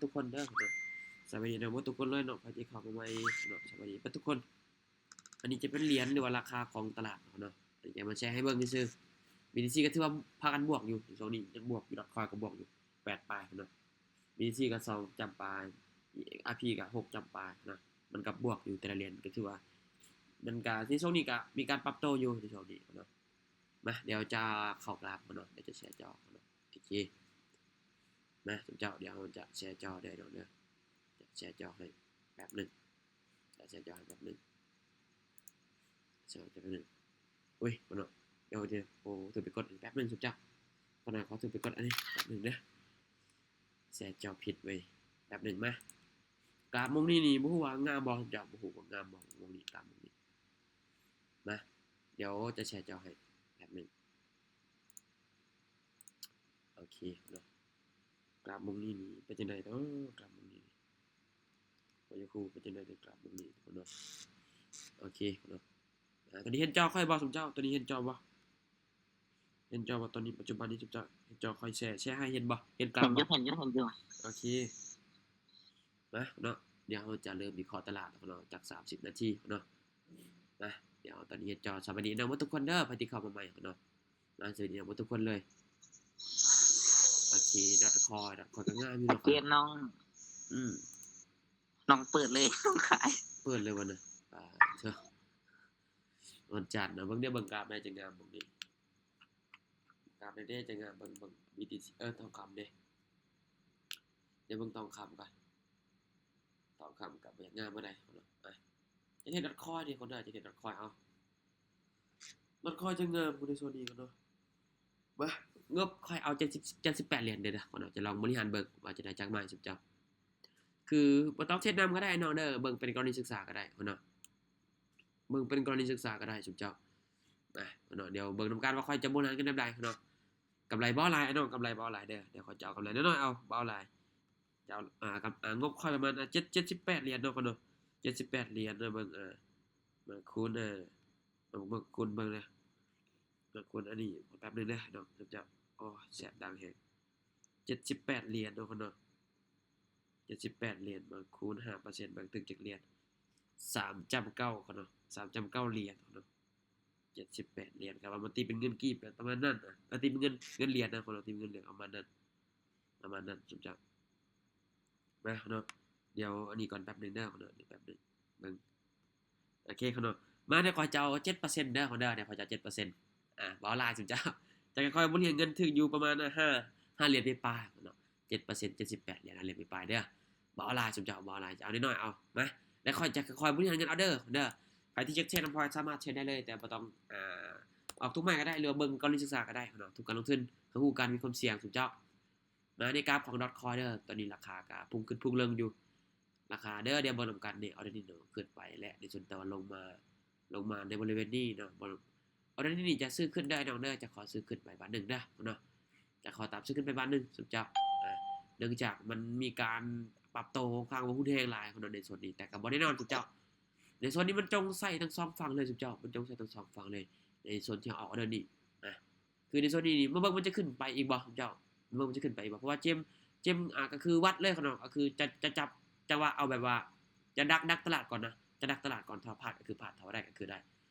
ທຸກຄົນເດີເນາະ. ສະບາຍດີເນາະ ໝົດທຸກຄົນເລີຍເນາະ ໃຜທີ່ເຂົ້າມາໃໝ່ເນາະ. ສະບາຍດີເບິດທຸກຄົນ. ອັນນີ້ຈະເປັນຫຼຽນ ຫຼືວ່າລາຄາຂອງຕະຫຼາດເນາະ. ອັນນີ້ຈະມາແຊໃຫ້ເບິ່ງຊື່ໆ. ບີທີຊີກໍຖືວ່າພາກັນບວກຢູ່ ຊ່ວງນີ້ຍັງບວກຢູ່. Dogecoin ກໍບວກຢູ່ ແປດປາຍເນາະ. ບີທີຊີກໍສອງຈຳປາຍ ອາພີກໍຫົກຈຳປາຍເນາະ. ມັນກໍບວກຢູ່ ແຕ່ລະຫຼຽນກໍຖືວ່າ ມັນກໍໃນຊ່ວງນີ້ກໍມີການປັບໂຕຢູ່ໃນຊ່ວງນີ້ເນາະ. ມາ ດຽວຈະເຂົ້າກຣາຟເນາະ ດຽວຈະແຊຈໍເນາະ. ໂອເຄ ມາ ສົມເຈົ້າ ດຽວເຮົາຈະແຊຈໍເດີເນາະ ຈະແຊຈໍໃຫ້ແປັບໜຶ່ງ ຈະແຊຈໍໃຫ້ແປັບໜຶ່ງ ແຊຈໍແປັບໜຶ່ງ. ອຸ້ຍ ບໍ່ເນາະ ດຽວ ໂອ້ ຖືໄປກົດ ແປັບໜຶ່ງ ສົມເຈົ້າ. ຂໍໜ້າ ຂໍຖືໄປກົດອັນນີ້ແປັບໜຶ່ງເດີ. ແຊຈໍຜິດເວີຍ ແປັບໜຶ່ງ. ມາ ກຣາຟໂມງນີ້ນີ້ ບໍ່ຮູ້ວ່າງາມບໍ່ ສົມເຈົ້າ ບໍ່ຮູ້ວ່າງາມບໍ່ໂມງນີ້ ກຣາຟໂມງນີ້. ມາ ດຽວຈະແຊຈໍໃຫ້ແປັບໜຶ່ງ. ໂອເຄເນາະ ກຣາຟໂມງນີ້ນີ້ເປັນຈັ່ງໃດເນາະ ກຣາຟໂມງນີ້ນີ້ ຂ້ອຍຢາກຮູ້ເປັນຈັ່ງໃດເນາະ ກຣາຟໂມງນີ້ເນາະ. ໂອເຄເນາະ ອາ ຕອນນີ້ເຫັນຈໍຂ້ອຍບໍ່ ສົມເຈົ້າ? ຕອນນີ້ເຫັນຈໍບໍ່? ເຫັນຈໍບໍ່? ຕອນນີ້ປັດຈຸບັນນີ້ ສົມເຈົ້າ ເຫັນຈໍຂ້ອຍແຊ ແຊໃຫ້ເຫັນບໍ່? ເຫັນກຣາຟບໍ່? ເຫັນຢູ່ ເຫັນຢູ່ ເຫັນຢູ່. ໂອເຄ ມາເນາະ ດຽວເຮົາຈະເລີ່ມວິເຄາະຕະຫຼາດເນາະ ຈາກສາມສິບນາທີເນາະ. ມາ ດຽວຕອນນີ້ເຮັດຈໍ. ສະບາຍດີເນາະ ໝົດທຸກຄົນເດີ ໃຜທີ່ເຂົ້າມາໃໝ່ເນາະ. ມາ ສະບາຍດີເນາະ ໝົດທຸກຄົນເລີຍ. ໂອເຄ ດອດຄອຍ ດອດຄອຍກໍງາມຢູ່ເນາະ. ເກມນ້ອງ ອືມ ນ້ອງເປີດເລີຍ ນ້ອງຂາຍ ເປີດເລີຍວະນະ. ອ່າ ເທີ ວັນຈັນນະ ເບິ່ງເດີ ເບິ່ງກຣາຟແດ່ ຈະງາມບໍ່ນີ້ ກຣາຟແດ່ ຈະງາມ. ເບິ່ງ ເບິ່ງ ບີທີຊີ ເອີ ທອງຄຳເດ້ ດຽວເບິ່ງທອງຄຳກ່ອນ. ທອງຄຳກໍບໍ່ຢາກງາມປານໃດເນາະ. ອ່ະ ຈະເຮັດດອດຄອຍເດ້ຄົນເດີ ຈະເຮັດດອດຄອຍ. ເອົາ ດອດຄອຍຈະງາມຢູ່ໃນໂຊນນີ້ກ່ອນເນາະ. ມາ ງົບຂ້ອຍເອົາເຈັດສິບ ເຈັດສິບແປດຫຼຽນເດີ ເດີຄົນເດີ. ຈະລອງບໍລິຫານເບິ່ງວ່າຈະໄດ້ຈັກໄມ້ຊຸມເຈົ້າ. ຄືບໍ່ຕ້ອງເທຣດນຳກໍໄດ້ນ້ອງເດີ ເບິ່ງເປັນກໍລະນີສຶກສາກໍໄດ້ເນາະ ເບິ່ງເປັນກໍລະນີສຶກສາກໍໄດ້ຊຸມເຈົ້າ. ອ່ະເນາະ ດຽວເບິ່ງນຳກັນວ່າຂ້ອຍຈະບໍລິຫານກັນແບບໃດເນາະ. ກຳໄລບໍ່ຫຼາຍນ້ອງ ກຳໄລບໍ່ຫຼາຍເດີ ດຽວຂ້ອຍຈະເອົາກຳໄລນ້ອຍໆ ເອົາ ບໍ່ເອົາຫຼາຍ. ຈະເອົາ ອ່າ ກັບ ອ່າ ງົບຂ້ອຍປະມານ ອ່າ ເຈັດ ເຈັດສິບແປດຫຼຽນເນາະ ເນາະ ເຈັດສິບແປດຫຼຽນເນາະ. ເບິ່ງ ອ່າ ມາຄູນ ອ່າ ເບິ່ງ ຄູນເບິ່ງເດີ ມາຄູນອັນນີ້ແປັບໜຶ່ງເດີເນາະ ເຈົ້າ. ໂອ້ ແສບດັງແຮງ ເຈັດສິບແປດຫຼຽນເນາະ ເນາະ ເຈັດສິບແປດຫຼຽນ ມາຄູນຫ້າເປີເຊັນ ມັນຖືກຈັກຫຼຽນ? ສາມຈຸດເກົ້າເນາະ ສາມຈຸດເກົ້າຫຼຽນເນາະ. ເຈັດສິບແປດຫຼຽນ ຄັນວ່າມັນຕີເປັນເງິນກີບປະມານນັ້ນ ເອີ ຕີເປັນເງິນ ເງິນຫຼຽນນະ ຄົນເຮົາຕີເປັນເງິນຫຼຽນປະມານນັ້ນ ປະມານນັ້ນ ສົມເຈົ້າ. ມາເນາະ ດຽວອັນນີ້ກ່ອນແປັບໜຶ່ງເດີເນາະ ດຽວແປັບໜຶ່ງເບິ່ງ. ໂອເຄເນາະ ມາ ດຽວຂ້ອຍຈະເອົາເຈັດເປີເຊັນເດີ ດຽວຂ້ອຍຈະເອົາເຈັດເປີເຊັນ. ອ່າ ບໍ່ຫຼາຍ ສົມເຈົ້າ ຈະຄ່ອຍໆ ໝູນເງິນຖືກຢູ່ປະມານ ອ່າ ຫ້າ ຫ້າຫຼຽນປາຍໆເນາະ ເຈັດເປີເຊັນ ເຈັດສິບແປດຫຼຽນ ຫ້າຫຼຽນປາຍໆເດີ. ບໍ່ເອົາຫຼາຍ ສົມເຈົ້າ ບໍ່ເອົາຫຼາຍ ຈະເອົານ້ອຍໆ ເອົາ ມາ ແລ້ວຂ້ອຍຈະຄ່ອຍໆ ບໍລິຫານເງິນເອົາເດີ ເດີ. ໃຜທີ່ຢາກເທຣດນຳຂ້ອຍສາມາດເທຣດໄດ້ເລີຍ ແຕ່ບໍ່ຕ້ອງ ອ່າ ອອກທຸກໄມ້ກໍໄດ້ ຫຼືວ່າເບິ່ງກໍລະນີສຶກສາກໍໄດ້ເນາະ. ທຸກການລົງທຶນ ເຮົາຮູ້ການມີຄວາມສ່ຽງ ສົມເຈົ້າ. ມາ ໃນກຣາຟຂອງດອດຄອຍເດີ ຕອນນີ້ລາຄາກໍພຸ່ງຂຶ້ນພຸ່ງລົງຢູ່ ລາຄາເດີ ດຽວເບິ່ງນຳກັນເດ້. ອໍເດີນີ້ເນາະ ຂຶ້ນໄປແລ້ວໃນສ່ວນ ແຕ່ວ່າລົງມາ ລົງມາໃນບໍລິເວນນີ້ເນາະ. ອໍເດີນີ້ຈະຊື້ຂຶ້ນເດີນ້ອງເດີ ຈະຂໍຊື້ຂຶ້ນໄປບາດໜຶ່ງເດີເນາະ ຈະຂໍຕາມຊື້ຂຶ້ນໄປບາດໜຶ່ງ ສົມເຈົ້າ. ອ່າ ເນື່ອງຈາກມັນມີການປັບໂຕຂ້ອນຂ້າງວ່າຮຸນແຮງຫຼາຍເນາະ ໃນໂຊນນີ້ ແຕ່ກໍບໍ່ແນ່ນອນ ສົມເຈົ້າ. ໃນໂຊນນີ້ມັນຈົ່ງໃສ່ທັງສອງຝັ່ງເລີຍ ສົມເຈົ້າ ມັນຈົ່ງໃສ່ທັງສອງຝັ່ງເລີຍ ໃນໂຊນທີ່ເຮົາອອກອໍເດີນີ້. ອ່າ ຄືໃນໂຊນນີ້ນີ້ ມາເບິ່ງມັນຈະຂຶ້ນໄປອີກບໍ່ເຈົ້າ ມາເບິ່ງມັນຈະຂຶ້ນໄປອີກບໍ່? ເພາະວ່າເຈມ ເຈມ ອ່າ ກໍຄືວັດເລີຍເນາະ ກໍຄືຈະ ຈະຈັບ ຈະວ່າເອົາແບບວ່າ ຈະດັກ ດັກຕະຫຼາດກ່ອນນະ ຈະດັກຕະຫຼາດກ່ອນ. ຖ້າພາດກໍຄືພາດ ຖ້າວ່າໄດ້ກໍຄືໄດ້.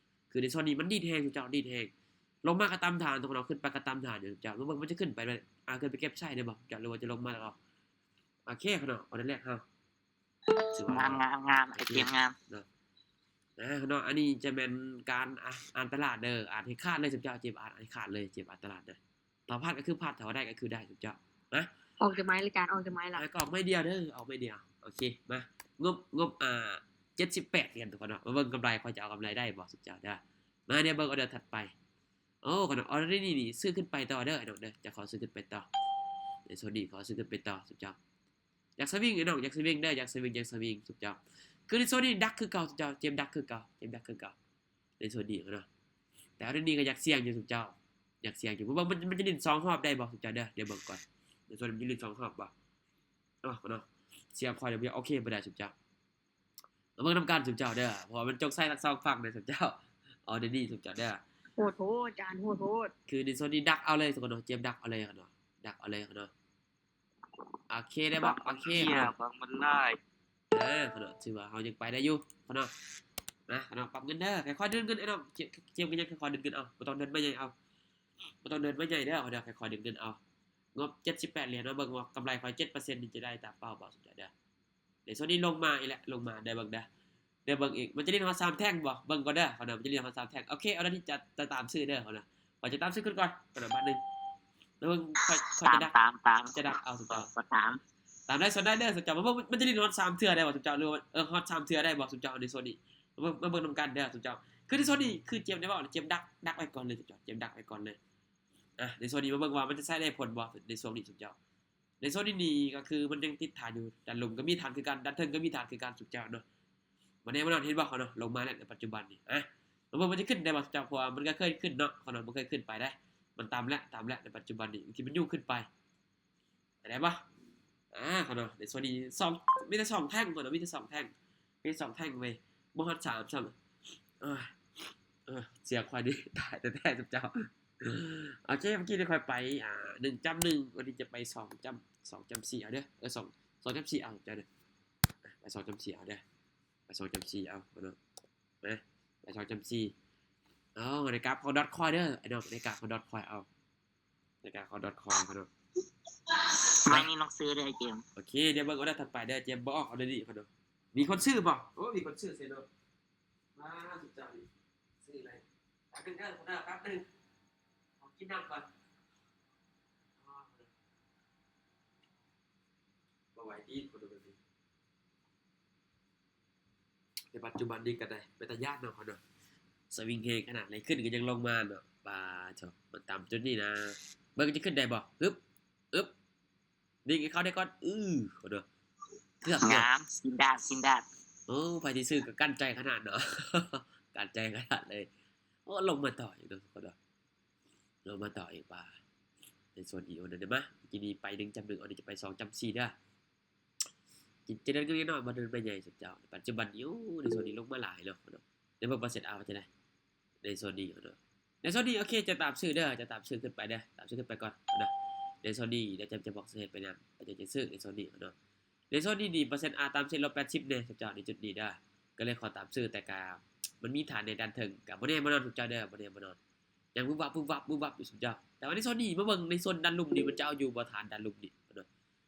ຄືໃນໂຊນນີ້ມັນດີດແຮງເຈົ້າ ດີດແຮງ. ລົງມາກໍຕາມຖານເນາະ ຂຶ້ນໄປກໍຕາມຖານຢູ່ເຈົ້າ. ມາເບິ່ງມັນຈະຂຶ້ນໄປແບບ ອ່າ ຂຶ້ນໄປເກັບໄຊໄດ້ບໍ່ເຈົ້າ ຫຼືວ່າຈະລົງມາແລ້ວ? ໂອເຄເນາະ ອັນແລກເຮົາ ຖືວ່າງາມ ງາມ ງາມ ໂອເຄ ໄອ້ເກມງາມເນາະ. ອ່າ ເນາະ ອັນນີ້ຈະແມ່ນການ ອ່າ ອ່ານຕະຫຼາດເດີ ອ່ານໃຫ້ຂາດເລີຍ ເຈົ້າ ເຈມອ່ານໃຫ້ຂາດເລີຍ ເຈມອ່ານຕະຫຼາດເດີ. ຖ້າພາດກໍຄືພາດ ຖ້າວ່າໄດ້ກໍຄືໄດ້ ເຈົ້າ. ມາ ອອກຈາກໄມ້ລະ ຈານອອກຈາກໄມ້ລະ ອ່າ ກໍອອກໄມ້ດຽວເດີ ອອກໄມ້ດຽວ. ໂອເຄ ມາ ງົບ ງົບ ອ່າ ເຈັດສິບແປດຫຼຽນ ທຸກຄົນເນາະ. ມາເບິ່ງກຳໄລ ຂ້ອຍຈະເອົາກຳໄລໄດ້ບໍ່ ເຈົ້າເດີ. ມາ ດຽວເບິ່ງອໍເດີຖັດໄປ. ໂອ້ ຂະໜາດອໍເດີນີ້ນີ້ ຊື້ຂຶ້ນໄປຕໍ່ເດີນ້ອງເດີ ຈະຂໍຊື້ຂຶ້ນໄປຕໍ່. ໃນໂຊນນີ້ຂໍຊື້ຂຶ້ນໄປຕໍ່ ເຈົ້າ. ຢາກສະວິງ ອ້າຍນ້ອງ ຢາກສະວິງເດີ ຢາກສະວິງ ຢາກສະວິງ ຊຸມເຈົ້າ. ຄືໃນໂຊນນີ້ດັກຄືເກົ່າ ຊຸມເຈົ້າ ເຈມດັກຄືເກົ່າ ເຈມດັກຄືເກົ່າ ໃນໂຊນນີ້ເນາະ. ແຕ່ອັນນີ້ກໍຢາກສ່ຽງຢູ່ ຊຸມເຈົ້າ ຢາກສ່ຽງຢູ່. ເບິ່ງ ມັນ ມັນຈະຫຼິ້ນສອງຮອບໄດ້ບໍ່ ຊຸມເຈົ້າເດີ? ດຽວເບິ່ງກ່ອນ ໃນໂຊນນີ້ມັນຈະຫຼິ້ນສອງຮອບບໍ່? ເນາະ ເນາະ ສ່ຽງຂ້ອຍດຽວ ໂອເຄ ບໍ່ໄດ້ ຊຸມເຈົ້າ. ມາເບິ່ງນຳກັນ ຊຸມເຈົ້າເດີ ເພາະວ່າມັນຈົ່ງໃສ່ທັງສອງຝັ່ງເດີ ຊຸມເຈົ້າ. ອໍເດີນີ້ ຊຸມເຈົ້າເດີ ໂຫດໂພດ ຈານໂຫດໂພດ. ຄືໃນໂຊນນີ້ດັກເອົາເລີຍ ທຸກຄົນເນາະ ເຈມດັກເອົາເລີຍເນາະ ດັກເອົາເລີຍເນາະ. ໂອເຄໄດ້ບໍ່? ໂອເຄ ບາງມັນຫຼາຍ ເອີ ຂະນ້ອຍ ຖືວ່າເຮົາຍັງໄປໄດ້ຢູ່ຂະນ້ອຍ ນະ ຂະນ້ອຍ ປັບເງິນເດີ ຄ່ອຍໆເດີນເງິນ ໄອ້ນ້ອງ ເຈມ ເຈມກໍຍັງຄ່ອຍໆເດີນເງິນເອົາ ບໍ່ຕ້ອງເດີນໄມ້ໃຫຍ່ເອົາ ບໍ່ຕ້ອງເດີນໄມ້ໃຫຍ່ເດີ ຂະນ້ອຍ ຄ່ອຍໆເດີນເງິນເອົາ ງົບເຈັດສິບແປດຫຼຽນ ມາເບິ່ງວ່າກຳໄລຂ້ອຍເຈັດເປີເຊັນນີ້ຈະໄດ້ຕາມເປົ້າບໍ່ ສົນໃຈເດີ. ໃນໂຊນນີ້ລົງມາອີກແລ້ວ ລົງມາ ໄດ້ເບິ່ງເດີ ໄດ້ເບິ່ງອີກ ມັນຈະຫຼິ້ນຮອດສາມແທ່ງບໍ່ ເບິ່ງກ່ອນເດີ ຂະນ້ອຍ ມັນຈະຫຼິ້ນຮອດສາມແທ່ງ ໂອເຄ ເອົາ ດຽວນີ້ຈະ ຈະຕາມຊື້ເດີ ຂະນ້ອຍ ຂ້ອຍຈະຕາມຊື້ຂຶ້ນກ່ອນ ຂະນ້ອຍ ບາດໜຶ່ງ ເບິ່ງ ຂ້ອຍ ຂ້ອຍຈະດັກ ຕາມ ຕາມ ຈະດັກເອົາ ສົມເຈົ້າ ຕາມ ຕາມໄດ້ ສົນໃຈເດີ ສົມເຈົ້າ ມາເບິ່ງ ມັນຈະຫຼິ້ນຮອດສາມເທື່ອໄດ້ບໍ່ ສົມເຈົ້າ ຫຼືວ່າ ເອີ ຮອດສາມເທື່ອໄດ້ບໍ່ ສົມເຈົ້າ ໃນໂຊນນີ້ ມາເບິ່ງ ມາເບິ່ງນຳກັນເດີ ສົມເຈົ້າ ຄືໃນໂຊນນີ້ ຄືເຈມໄດ້ເວົ້າ ເຈມດັກ ດັກໄວ້ກ່ອນເລີຍ ສົມເຈົ້າ ເຈມດັກໄວ້ກ່ອນເລີຍ ອ່າ ໃນໂຊນນີ້ ມາເບິ່ງວ່າມັນຈະໃຊ້ໄດ້ຜົນບໍ່ ໃນຊ່ວງນີ້ ສົມເຈົ້າ. ໃນໂຊນນີ້ນີ້ກໍຄືມັນຍັງຕິດຖານຢູ່ ດ້ານລຸ່ມກໍມີຖານຄືກັນ ດ້ານເທິງກໍມີຖານຄືກັນ ສົມເຈົ້າເນາະ ບໍ່ແນ່ບໍ່ນອນ ເຫັນບໍ່ ຂະນ້ອຍ ລົງມາແລ້ວໃນປັດຈຸບັນນີ້ ອ່າ ມາເບິ່ງມັນຈະຂຶ້ນໄດ້ບໍ່ ເຈົ້າ ເພາະວ່າມັນກໍເຄີຍຂຶ້ນເນາະ ຂະນ້ອຍ ມັນເຄີຍຂຶ້ນໄປໄດ້ ມັນຕ່ຳແລ້ວ ຕ່ຳແລ້ວໃນປັດຈຸບັນນີ້ ທີ່ມັນຢູ່ຂຶ້ນໄປ ເຂົ້າໃຈບໍ່ ອ່າ ຂະນ້ອຍ ໃນໂຊນນີ້ສອງ ມີແຕ່ສອງແທ່ງ ຂະນ້ອຍ ມີແຕ່ສອງແທ່ງ ມີສອງແທ່ງເວີຍ ບໍ່ຮອດສາມຊ້ຳ ເອີ ເອີ ເສຍຄວາມດີ ຕາຍແທ້ໆ ເຈົ້າ ໂອເຄ ເມື່ອກີ້ນີ້ຂ້ອຍໄປ ອ່າ ໜຶ່ງຈ້ຳໜຶ່ງ ວັນນີ້ຈະໄປສອງຈ້ຳ ສອງຈ້ຳສີ່ ເອົາເດີ ເອີ ສອງ ສອງຈ້ຳສີ່ ເອົາເຈົ້າເດີ ໄປສອງຈ້ຳສີ່ ເອົາເດີ ໄປສອງຈ້ຳສີ່ ເອົາ ມາເນາະ ມາ ໄປສອງຈ້ຳສີ່ ເອົາ ໃນກາບຂອງດອດຄອຍເດີ ໄອ້ນ້ອງ ໃນກາບຂອງດອດຄອຍ ເອົາ ໃນກາບຂອງດອດຄອຍ ເອົາເນາະ ໄມ້ນີ້ນ້ອງຊື້ເດີ ເຈມ ໂອເຄ ດຽວເບິ່ງອອເດີຖັດໄປເດີ ເຈມບໍ່ອອກອອເດີນີ້ ເອົາເນາະ ມີຄົນຊື້ບໍ່ ໂອ້ ມີຄົນຊື້ເສຍເນາະ ມາ ສຸດຍອດນີ້ ຊື້ເລີຍ ແປັບໜຶ່ງເດີ ແປັບໜຶ່ງ ຂໍກິນນ້ຳກ່ອນ ບໍ່ໄຫວຕິ ຄົນເດີ ໃນປັດຈຸບັນນີ້ກໍໄດ້ ເປັນຕາຢ້ານເນາະ ເຮົາເນາະ ສະວິງແຮງຂະໜາດໃດ ຂຶ້ນກໍຍັງລົງມາເນາະ ປາໂທ້ ມັນຕ່ຳຈຸດນີ້ນະ ເບິ່ງຈະຂຶ້ນໄດ້ບໍ່ ຮຶບ ອຶບ ດຶງໃຫ້ເຂົ້າໄດ້ກ່ອນ ອື ເຮົາເນາະ ເກືອບເນາະ ງາມ ຊິນດາດ ຊິນດາດ ໂອ້ ໃຜທີ່ຊື້ກໍກັ້ນໃຈຂະໜາດເນາະ ກັ້ນໃຈຂະໜາດເລີຍ ໂອ້ ລົງມາຕໍ່ອີກເນາະ ເຮົາເນາະ ລົງມາຕໍ່ອີກ ປາ ໃນໂຊນນີ້ ໂອ້ ນັ້ນເດ້ມາ ກີ້ນີ້ໄປໜຶ່ງຈ້ຳໜຶ່ງ ອັນນີ້ຈະໄປສອງຈ້ຳສີ່ເດີ ຈະເດີນເງິນນ້ອຍ ບໍ່ເດີນໄມ້ໃຫຍ່ ເຈົ້າ ປັດຈຸບັນນີ້ ໂອ້ ໃນໂຊນນີ້ລົງມາຫຼາຍເນາະ ເນາະ ໄດ້ເບິ່ງເປີເຊັນອາວ່າຈັ່ງໃດ ໃນໂຊນນີ້ເນາະ ໃນໂຊນນີ້ ໂອເຄ ຈະຕາມຊື້ເດີ ຈະຕາມຊື້ຂຶ້ນໄປເດີ ຕາມຊື້ຂຶ້ນໄປກ່ອນເນາະ ໃນໂຊນນີ້ ດຽວຈະ ຈະບອກສາເຫດໄປນຳ ເຈົ້າຈະຊື້ໃນໂຊນນີ້ເນາະ ໃນໂຊນນີ້ນີ້ ເປີເຊັນອາຕາມເຊັນລົບແປດສິບແດ່ ເຈົ້າ ໃນຈຸດນີ້ເດີ ກໍເລີຍຂໍຕາມຊື້ ແຕ່ກະມັນມີຖານໃນດ້ານເທິງ ກະບໍ່ແນ່ບໍ່ນອນ ເຈົ້າເດີ ບໍ່ແນ່ບໍ່ນອນ ຍັງວຶບວັບ ວຶບວັບ ວຶບວັບຢູ່ ເຈົ້າ ແຕ່ວ່າໃນໂຊນນີ້ ມາເບິ່ງໃນໂຊນດ້ານລຸ່ມນີ້ ມັນຈະເອົາຢູ່ບໍ່ ຖານດ້ານລຸ່ມນີ້ເນາະ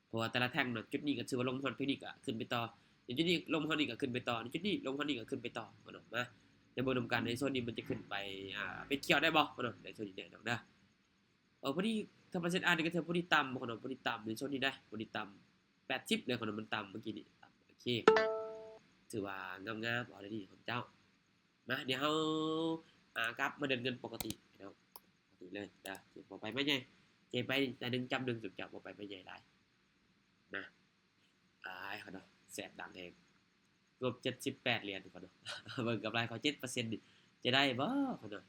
ເພາະວ່າແຕ່ລະແທ່ງເນາະ ຈຸດນີ້ກໍຖືວ່າລົງມາຮອດເພງນີ້ກໍຂຶ້ນໄປຕໍ່ ໃນຈຸດນີ້ລົງມາຮອດນີ້ກໍຂຶ້ນໄປຕໍ່ ໃນຈຸດນີ້ລົງມາຮອດນີ້ກໍຂຶ້ນໄປຕໍ່ ເນາະ ມາ ດຽວເບິ່ງນຳກັນ ໃນໂຊນນີ້ມັນຈະຂຶ້ນໄປ ອ່າ ເປັນຂຽວໄດ້ບໍ່ ເນາະ ໃນໂຊນນີ້ແນ່ນອນເດີ ເອີ ພໍດີ ຖ້າເປີເຊັນອານີ້ກໍຖືວ່າພໍດີຕ່ຳ ເນາະ ພໍດີຕ່ຳ ໃນໂຊນນີ້ໄດ໋ ພໍດີຕ່ຳ ແປດສິບເລີຍ ເນາະ ມັນຕ່ຳເມື່ອກີ້ນີ້ ໂອເຄ ຖືວ່າງາມໆ ເອົາໄດ້ດີຂອງເຈົ້າ ມາ ດຽວເຮົາ ອ່າ ກັບມາເດີນເງິນປົກກະຕິເນາະ ປົກກະຕິເລີຍເດີ ບໍ່ໄປໄມ້ໃຫຍ່ ເຈໄປແຕ່ໜຶ່ງຈ້ຳໜຶ່ງ ເຈົ້າ ບໍ່ໄປໄມ້ໃຫຍ່ຫຼາຍ ມາ ອາຍ ເນາະ ແສບດັງແຮງ ລົບເຈັດສິບແປດຫຼຽນ ເນາະ ເບິ່ງກຳໄລເຂົາເຈັດເປີເຊັນນີ້ ຈະໄດ້ບໍ່ ເນາະ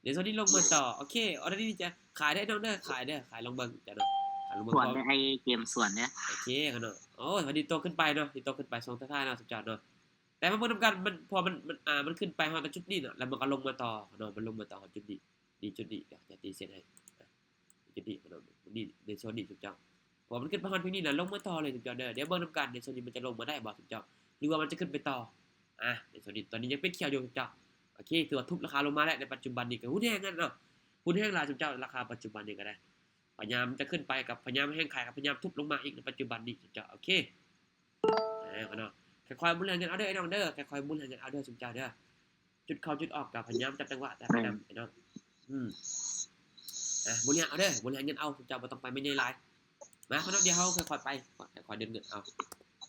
ດຽວໂຊນນີ້ລົງມາຕໍ່ ໂອເຄ ອໍເດີນີ້ຈະຂາຍໄດ້ນ້ອງເດີ ຂາຍເດີ ຂາຍລອງເບິ່ງ ເຈົ້າເນາະ ຂາຍລອງເບິ່ງ ສວນເດີ ໄອ້ເກມສວນເດີ ໂອເຄ ເນາະ ໂອ້ຍ ດີດຕົວຂຶ້ນໄປເນາະ ດີດຕົວຂຶ້ນໄປ ຊ່ວງທ້າຍໆ ເນາະ ເຈົ້າເນາະ ແຕ່ມາເບິ່ງນຳກັນ ມັນ ເພາະວ່າມັນ ມັນ ອ່າ ມັນຂຶ້ນໄປຮອດຈຸດນີ້ເນາະ ແລ້ວມັນກໍລົງມາຕໍ່ເນາະ ມັນລົງມາຕໍ່ຮອດຈຸດນີ້ ນີ້ຈຸດນີ້ ດຽວຈະຕີເສັ້ນໃຫ້ ຈຸດນີ້ເນາະ ນີ້ ໃນໂຊນນີ້ ເຈົ້າ ເພາະວ່າມັນຂຶ້ນໄປຮອດເພງນີ້ແລ້ວ ລົງມາຕໍ່ເລີຍ ເຈົ້າເດີ ດຽວເບິ່ງນຳກັນ ໃນໂຊນນີ້ມັນຈະລົງມາໄດ້ບໍ່ ເຈົ້າ ຫຼືວ່າມັນຈະຂຶ້ນໄປຕໍ່ ອ່າ ໃນໂຊນນີ້ ຕອນນີ້ຍັງເປັນຂຽວຢູ່ ເຈົ້າ ໂອເຄ ຖືວ່າທຸບລາຄາລົງມາແລ້ວ ໃນປັດຈຸບັນນີ້ກໍຮຸນແຮງນັ້ນເນາະ ຮຸນແຮງຫຼາຍ ເຈົ້າ ລາຄາປັດຈຸບັນນີ້ກໍໄດ້ ພະຍາຍາມຈະຂຶ້ນໄປ ກັບພະຍາຍາມແຮງຂາຍ ກັບພະຍາຍາມທຸບລົງມາອີກ ໃນປັດຈຸບັນນີ້ ເຈົ້າ ໂອເຄ ອ່າ ເນາະ ຄ່ອຍໆໝູນເຮືອນກັນເອົາເດີ ໄອ້ນ້ອງເດີ ຄ່ອຍໆໝູນເຮືອນກັນເອົາເດີ ຊຸມເຈົ້າເດີ ຈຸດເຂົ້າຈຸດອອກກໍພະຍາຍາມຈັບຈັງຫວະ ຈັບໄປນຳ ເນາະ ອືມ ອ່າ ໝູນເຮືອນເອົາເດີ ໝູນເຮືອນກັນເອົາ ເຈົ້າບໍ່ຕ້ອງໄປແມ່ນໃຫຍ່ຫຼາຍ ມາ ຂະນ້ອຍ ດຽວເຮົາຄ່ອຍໆໄປ ຄ່ອຍໆເດີນເງິນເອົາ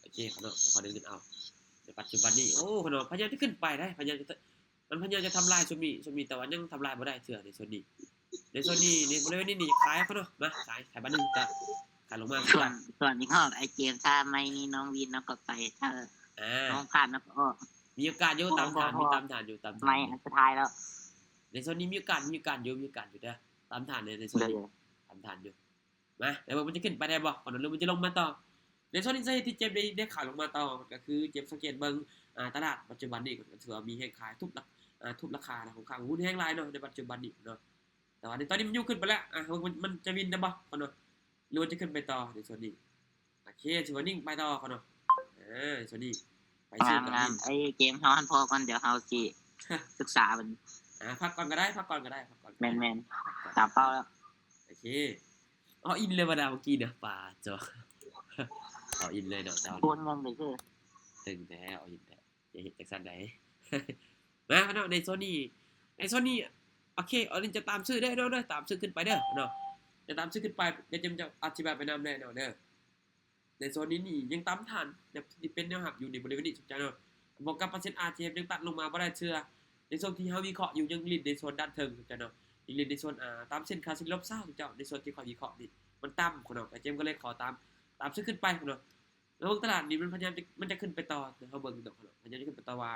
ໂອເຄ ຂະນ້ອຍ ຄ່ອຍໆເດີນເງິນເອົາ ໃນປັດຈຸບັນນີ້ ໂອ້ ຂະນ້ອຍ ພະຍາຍາມຈະຂຶ້ນໄປໄດ໋ ພະຍາຍາມຈະ ມັນພະຍາຍາມຈະທຳລາຍຊຸມນີ້ ຊຸມນີ້ ແຕ່ວ່າຍັງທຳລາຍບໍ່ໄດ້ເທື່ອໃນໂຊນນີ້ ໃນໂຊນນີ້ ໃນບໍລິເວນນີ້ນີ້ ຂາຍເຂົາເນາະ ມາ ຂາຍ ຂາຍບາດໜຶ່ງ ຈະຂາຍລົງມາ ສ່ວນ ສ່ວນອີກຮອບ ໄອ້ເຈມ ຖ້າໄມ້ນີ້ນ້ອງວິນ ນ້ອງກໍໄປ ຖ້າ ອ່າ ນ້ອງຜ່ານ ນ້ອງກໍອອກ ມີໂອກາດຢູ່ ຕາມຖານ ມີຕາມຖານຢູ່ ຕາມຖານ ໄມ້ອັນສຸດທ້າຍແລ້ວ ໃນໂຊນນີ້ມີໂອກາດ ມີໂອກາດຢູ່ ມີໂອກາດຢູ່ເດີ ຕາມຖານເດີ ໃນໂຊນນີ້ ຕາມຖານຢູ່ ມາ ແລ້ວມັນຈະຂຶ້ນໄປໄດ້ບໍ່ ຂະນ້ອຍ ຫຼືມັນຈະລົງມາຕໍ່ ໃນໂຊນນີ້ ສາເຫດທີ່ເຈມໄດ້ ໄດ້ຂາຍລົງມາຕໍ່ ກໍຄືເຈມສັງເກດເບິ່ງ ອ່າ ຕະຫຼາດປັດຈຸບັນນີ້ ກໍຖືວ່າມີແຮງຂາຍທຸບລາ ອ່າ ທຸບລາຄານະ ຄ່ອນຂ້າງຮຸນແຮງຫຼາຍເນາະ ໃນປັດຈຸບັນນີ້ເນາະ ແຕ່ວ່າໃນຕອນນີ້ມັນຢູ່ຂຶ້ນໄປແລ້ວ ອ່າ ເບິ່ງມັນ ມັນຈະວິນໄດ້ບໍ່ ເນາະ ຫຼືວ່າຈະຂຶ້ນໄປຕໍ່ ໃນໂຊນນີ້ ອເຄ ຖືວ່ານິ່ງໄປຕໍ່ເນາະ. ເອີ ໂຊນີ້ໄປ ງາມ ງາມ. ເອີ ເກມເຮົາຫັ້ນພໍກ່ອນ ດຽວເຮົາຊິສຶກສາເບິ່ງ. ອ່າ ພັກກ່ອນກໍໄດ້ ພັກກ່ອນກໍໄດ້ ພັກກ່ອນກໍໄດ້. ແມ່ນໆ ຕາມເປົ້າແລ້ວ. ໂອເຄ ອໍອິນເລີຍວ່າດາ ເມື່ອກີ້ນະ ປາໂຈ ອໍອິນເລີຍເນາະ. ໂຄດເງິນເລີຍ ເຖິງແທ້ ອໍອິນແທ້. ຢ່າເຮັດຈັ່ງຊັ້ນໃດ. ມາເນາະ ໃນໂຊນນີ້ ໃນໂຊນນີ້ ໂອເຄ ອັນນີ້ຈະຕາມຊື່ເດີເນາະ ເດີ ຕາມຊື່ຂຶ້ນໄປເດີເນາະ ຈະຕາມຊື່ຂຶ້ນໄປ ດຽວຈະອະທິບາຍໄປນຳເດີເນາະ ເດີ. ໃນໂຊນນີ້ນີ້ຍັງຕາມທັນ ຍັງເປັນແນວຮັບຢູ່ໃນບໍລິເວນນີ້ ສົມເຈົ້າເນາະ. ບວກກັບເປີເຊັນອາທີເອັຟຍັງຕັດລົງມາບໍ່ໄດ້ເທື່ອ ໃນຊ່ວງທີ່ເຮົາວິເຄາະຢູ່ ຍັງຫຼິ້ນໃນໂຊນດ້ານເທິງ ສົມເຈົ້າເນາະ ຍັງຫຼິ້ນໃນໂຊນ ອ່າ ຕາມເສັ້ນຄ່າເສຍດີລົບຊາວ ສົມເຈົ້າ ໃນໂຊນທີ່ຂ້ອຍວິເຄາະນີ້ມັນຕ່ຳເນາະ. ກະເຈມກໍເລີຍຂໍຕາມ ຕາມຊື່ຂຶ້ນໄປເນາະ. ລະເບິ່ງຕະຫຼາດນີ້ ມັນພະຍາຍາມຈະ ມັນຈະຂຶ້ນໄປຕໍ່ ເຮົາເບິ່ງເນາະ ພະຍາຍາມຈະຂຶ້ນໄປຕໍ່ວ່າ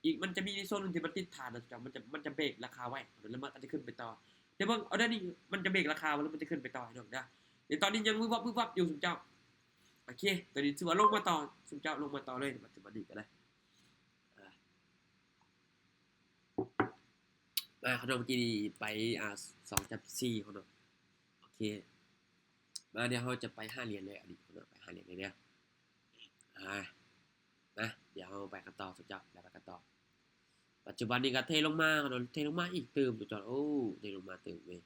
ອີກ ມັນຈະມີໃນໂຊນໜຶ່ງທີ່ມັນຕິດຖານນະ ມັນຈະ ມັນຈະເບຣກລາຄາໄວ້ ແລ້ວມັນອາດຈະຂຶ້ນໄປຕໍ່. ດຽວເບິ່ງ ອໍເດີນີ້ ມັນຈະເບຣກລາຄາ ແລ້ວມັນຈະຂຶ້ນໄປຕໍ່ ເນາະ ເດີ. ດຽວຕອນນີ້ຍັງວຶບວັບວຶບວັບຢູ່ ສົມເຈົ້າ. ໂອເຄ ຕອນນີ້ຖືວ່າລົງມາຕໍ່ ສົມເຈົ້າ ລົງມາຕໍ່ເລີຍ ປັດຈຸບັນນີ້ກໍໄດ້. ອ່າ ອ່າ ຂະໂນດເມື່ອກີ້ນີ້ໄປ ອ່າ ສອງຈັບສີ່ ຂະໂນດ. ໂອເຄ ມາ ດຽວເຮົາຈະໄປຫາຫຼຽນເລີຍ ອັນນີ້ ຂະໂນດ ໄປຫາຫຼຽນເລີຍເດີ. ອ່າ ມາ ດຽວເຮົາໄປກັນຕໍ່ ສົມເຈົ້າ ດຽວໄປກັນຕໍ່. ປັດຈຸບັນນີ້ກໍເທລົງມາເນາະ ເທລົງມາອີກຕື່ມ ສົມເຈົ້າ. ໂອ້ ເທລົງມາຕື່ມເວີຍ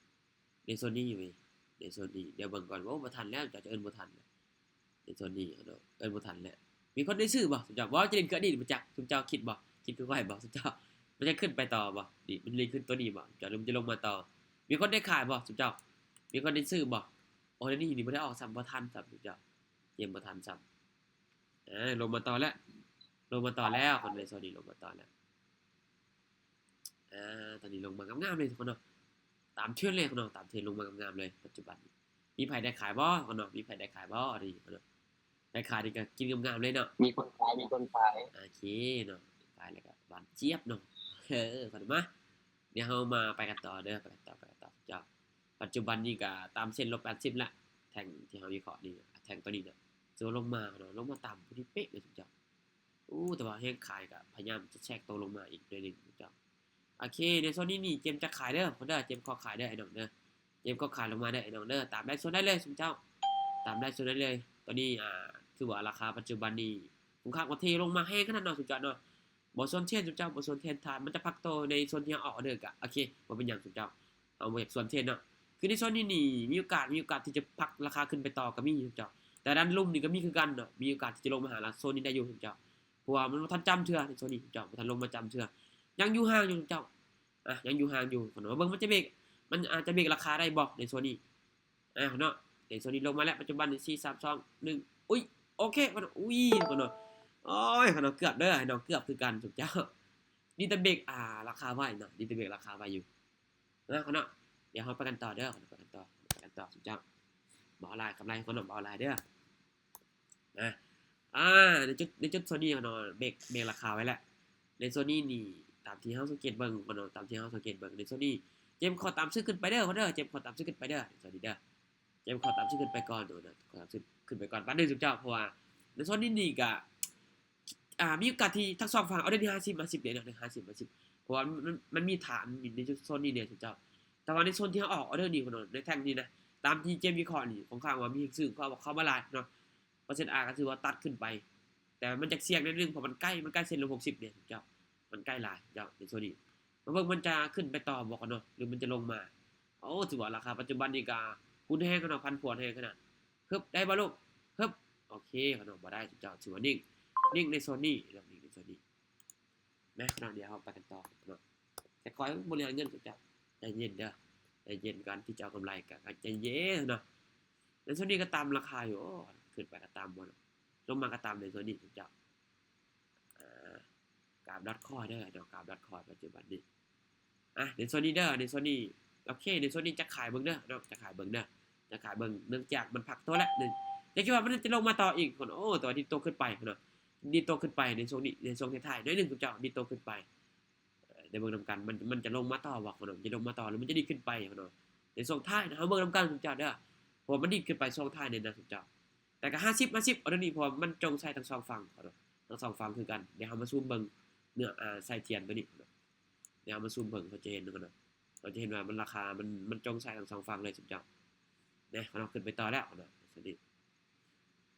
ໃນໂຊນນີ້ເວີຍ ໃນໂຊນນີ້. ດຽວເບິ່ງກ່ອນ ໂອ້ ບໍ່ທັນແລ້ວ ເຈົ້າຈະເອີ້ນບໍ່ທັນ ໃນໂຊນນີ້ເນາະ ເອີ້ນບໍ່ທັນແລ້ວ. ມີຄົນໄດ້ຊື້ບໍ່ ສົມເຈົ້າ? ບໍ່ ຈະຫຼິ້ນຄືອະດີດບໍ່ຈັກ ສົມເຈົ້າຄິດບໍ່? ຄິດຄືຂ້ອຍບໍ່ ສົມເຈົ້າ? ມັນຈະຂຶ້ນໄປຕໍ່ບໍ່? ນີ້ ມັນຫຼິ້ນຂຶ້ນຕົວນີ້ບໍ່ ສົມເຈົ້າ ຫຼືມັນຈະລົງມາຕໍ່? ມີຄົນໄດ້ຂາຍບໍ່ ສົມເຈົ້າ? ມີຄົນໄດ້ຊື້ບໍ່? ໂອ້ ດຽວນີ້ນີ້ບໍ່ໄດ້ອອກຊ້ຳ ບໍ່ທັນຊ້ຳ ສົມເຈົ້າ ເກມບໍ່ທັນຊ້ຳ. ອ່າ ລົງມາຕໍ່ແລ້ວ ລົງມາຕໍ່ແລ້ວ ຄົນໃນໂຊນນີ້ລົງມາຕໍ່ແລ້ວ. ອ່າ ຕອນນີ້ລົງມາງາມໆເລີຍທຸກຄົນເນາະ ຕາມເທຣນເລີຍເນາະ ຕາມເທຣນລົງມາງາມໆເລີຍ ປັດຈຸບັນ. ມີໃຜໄດ້ຂາຍບໍ່ເນາະ? ມີໃຜໄດ້ຂາຍບໍ່? ນີ້ເນາະ ໄດ້ຂາຍນີ້ກໍກິນງາມໆເລີຍເນາະ ມີຄົນຂາຍ ມີຄົນຂາຍ. ໂອເຄເນາະ ຂາຍແລ້ວກໍຫວານຈຽບເນາະ. ເອີ ເຂົ້າມາ ດຽວເຮົາມາໄປກັນຕໍ່ເດີ ໄປກັນຕໍ່ ໄປກັນຕໍ່ ເຈົ້າ. ປັດຈຸບັນນີ້ກໍຕາມເສັ້ນລົບແປດສິບລະ ແທ່ງທີ່ເຮົາວິເຄາະນີ້ ແທ່ງຕົວນີ້ນະ ຖືວ່າລົງມາເນາະ ລົງມາຕາມພໍດີເປະເລີຍ ເຈົ້າ. ໂອ້ ແຕ່ວ່າແຮງຂາຍກໍພະຍາຍາມຈະແຊກໂຕລົງມາອີກໜ້ອຍໜຶ່ງ ເຈົ້າ. ໂອເຄ ໃນໂຊນນີ້ນີ້ ເຈມຈະຂາຍເດີ ເດີ ເຈມຂໍຂາຍເດີ ໄອ້ນ້ອງເດີ ເຈມຂໍຂາຍລົງມາເດີ ໄອ້ນ້ອງເດີ. ຕາມໄດ້ໂຊນໄດ້ເລີຍ ຊຸມເຈົ້າ ຕາມໄດ້ໂຊນໄດ້ເລີຍ. ຕອນນີ້ ອ່າ ຖືວ່າລາຄາປັດຈຸບັນນີ້ ຄຸມຄ່າກວ່າເທລົງມາແຮງຂະໜາດເນາະ ຊຸມເຈົ້າເນາະ. ບໍ່ຊວນເທຣນ ຊຸມເຈົ້າ ບໍ່ຊວນເທຣນ. ຖ້າມັນຈະພັກໂຕໃນໂຊນທີ່ເຮົາອອກອອເດີກໍ ໂອເຄ ບໍ່ເປັນຫຍັງ ຊຸມເຈົ້າ. ເຮົາບໍ່ຢາກຊວນເທຣນເນາະ. ຄືໃນໂຊນນີ້ນີ້ ມີໂອກາດ ມີໂອກາດທີ່ຈະພັກລາຄາຂຶ້ນໄປຕໍ່ກໍມີ ຊຸມເຈົ້າ. ແຕ່ດ້ານລຸ່ມນີ້ກໍມີຄືກັນເນາະ ມີໂອກາດທີ່ຈະລົງມາຫາລາຄາໂຊນນີ້ໄດ້ຢູ່ ຊຸມເຈົ້າ. ເພາະວ່າມັນບໍ່ທັນຈຳເທື່ອ ໃນໂຊນນີ້ ເຈົ້າ ບໍ່ທັນລົງມາຈຳເທື່ອ ຍັງຢູ່ຫ່າງຢູ່ ເຈົ້າ. ອ່ະ ຍັງຢູ່ຫ່າງຢູ່ ເນາະ. ເບິ່ງມັນຈະເບຣກ ມັນອາດຈະເບຣກລາຄາໄດ້ບໍ່ໃນໂຊນນີ້ ອ່ະ ເນາະ. ໃນໂຊນນີ້ລົງມາແລ້ວ ປັດຈຸບັນນີ້ ສີ່ ສາມ ສອງ ໜຶ່ງ ອຸ້ຍ ໂອເຄ ເນາະ. ອຸ້ຍ ເນາະ ໂອ້ຍ ເນາະ ເກືອບເດີ ເນາະ ເກືອບຄືກັນ ຊຸມເຈົ້າ. ດີແຕ່ເບຣກ ອ່າ ລາຄາໄວ້ເນາະ ດີແຕ່ເບຣກລາຄາໄວ້ຢູ່ ເນາະ. ດຽວເຮົາໄປກັນຕໍ່ເດີ ໄປກັນຕໍ່ ໄປກັນຕໍ່ ຊຸມເຈົ້າ. ບໍ່ເອົາຫຼາຍ ກຳໄລ ເນາະ ບໍ່ເອົາຫຼາຍເດີ. ນະ ອ່າ ໃນຈຸດ ໃນຈຸດໂຊນນີ້ເນາະ ເບຣກ ເບຣກລາຄາໄວ້ແລ້ວ. ໃນໂຊນນີ້ນີ້ ຕາມທີ່ເຮົາສັງເກດເບິ່ງເນາະ ຕາມທີ່ເຮົາສັງເກດເບິ່ງ ໃນໂຊນນີ້ ເຈມຂໍຕາມຊື້ຂຶ້ນໄປເດີ ເດີ ເຈມຂໍຕາມຊື້ຂຶ້ນໄປເດີ ໂຊນນີ້ເດີ. ເຈມຂໍຕາມຊື້ຂຶ້ນໄປກ່ອນເນາະ ຂໍຕາມຊື້ຂຶ້ນໄປກ່ອນ ປານໜຶ່ງ ຊຸມເຈົ້າ. ເພາະວ່າໃນໂຊນນີ້ນີ້ກະ ອ່າ ມີໂອກາດທີ່ທັງສອງຝັ່ງ ເອົາໄດ້ທີ່ຫ້າສິບ ຫ້າສິບເດ້ເນາະ ຫ້າສິບ ຫ້າສິບ ເພາະວ່າມັນ ມັນມີຖານຢູ່ໃນຈຸດໂຊນນີ້ເດ້ ຊຸມເຈົ້າ. ແຕ່ວ່າໃນໂຊນທີ່ເຮົາອອກອອເດີນີ້ເນາະ ໃນແທ່ງນີ້ນະ ຕາມທີ່ເຈມວິເຄາະນີ້ ຂ້ອນຂ້າງວ່າມີແຮງຊື້ເຂົ້າ ເຂົ້າມາຫຼາຍເນາະ. ເປີເຊັນອາກໍຖືວ່າຕັດຂຶ້ນໄປ ແຕ່ວ່າມັນຈະສ່ຽງໜ້ອຍໜຶ່ງ ເພາະມັນໃກ້ ມັນໃກ້ເສັ້ນລົບຫົກສິບເດ້ ເຈົ້າ. ມັນໃກ້ຫຼາຍ ເຈົ້າ ໃນໂຊນນີ້. ມາເບິ່ງມັນຈະຂຶ້ນໄປຕໍ່ບໍ່ເນາະ ຫຼືມັນຈະລົງມາ. ໂອ້ ຖືວ່າລາຄາປັດຈຸບັນນີ້ກໍຮຸນແຮງຂະໜາດ ຜັນຜວນແຮງຂະໜາດ. ຮຶບ ໄດ້ບໍ່ລູກ? ຮຶບ ໂອເຄ ຂະໜາດບໍ່ໄດ້ ເຈົ້າ. ຖືວ່ານິ່ງ ນິ່ງໃນໂຊນນີ້ເນາະ ນິ່ງໃນໂຊນນີ້. ນະ ເນາະ ດຽວເຮົາໄປກັນຕໍ່ເນາະ. ແຕ່ຂ້ອຍບໍ່ເຫຼືອເງິນ ເຈົ້າ ໃຈເຢັນເດີ ໃຈເຢັນ ກ່ອນທີ່ຈະເອົາກຳໄລ ກໍໃຈເຢັນເນາະ. ໃນໂຊນນີ້ກໍຕາມລາຄາຢູ່ ໂອ້ ຂຶ້ນໄປກໍຕາມບໍ່ເນາະ ລົງມາກໍຕາມໃນໂຊນນີ້ ເຈົ້າ. ອ່າ ກາບດອດຄອຍເດີເນາະ ກາບດອດຄອຍປັດຈຸບັນນີ້. ອ່ະ ໃນໂຊນນີ້ເດີ ໃນໂຊນນີ້ ໂອເຄ ໃນໂຊນນີ້ຈະຂາຍເບິ່ງເດີເນາະ ຈະຂາຍເບິ່ງເດີ ຈະຂາຍເບິ່ງ ເນື່ອງຈາກມັນພັກໂຕແລ້ວໜຶ່ງ. ຢ່າຄິດວ່າມັນຈະລົງມາຕໍ່ອີກ ໂອ້ ແຕ່ວ່າດີດໂຕຂຶ້ນໄປເນາະ ດີດໂຕຂຶ້ນໄປໃນຊ່ວງນີ້ ໃນຊ່ວງທ້າຍໆໜ້ອຍໜຶ່ງ ເຈົ້າ ດີດໂຕຂຶ້ນໄປ. ເອີ ໄດ້ເບິ່ງນຳກັນ ມັນ ມັນຈະລົງມາຕໍ່ບໍ່ເນາະ ມັນຈະລົງມາຕໍ່ ຫຼືມັນຈະດີດຂຶ້ນໄປເນາະ. ໃນຊ່ວງທ້າຍເຮົາເບິ່ງນຳກັນ ເຈົ້າເດີ ເພາະວ່າມັນດີດຂຶ້ນໄປຊ່ວງທ້າຍນີ້ນະ ເຈົ້າ. ແຕ່ກໍຫ້າສິບ ຫ້າສິບ ເອົາເທົ່ານີ້ ເພາະວ່າມັນຈົ່ງໃສ່ທັງສອງຝັ່ງເນາະ ທັງສອງຝັ່ງຄືກັນ. ດຽວເຮົາມາຊູມເບິ່ງເນື້ອ ອ່າ ສາຍທຽນຕົວນີ້ເນາະ. ດຽວເຮົາມາຊູມເບິ່ງ ເຮົາຈະເຫັນເນາະ ເຮົາຈະເຫັນວ່າມັນລາຄາ ມັນ ມັນຈົ່ງໃສ່ທັງສອງຝັ່ງເລີຍ ເຈົ້າ. ນະ ເຮົາຂຶ້ນໄປຕໍ່ແລ້ວເນາະ ສະນີ້.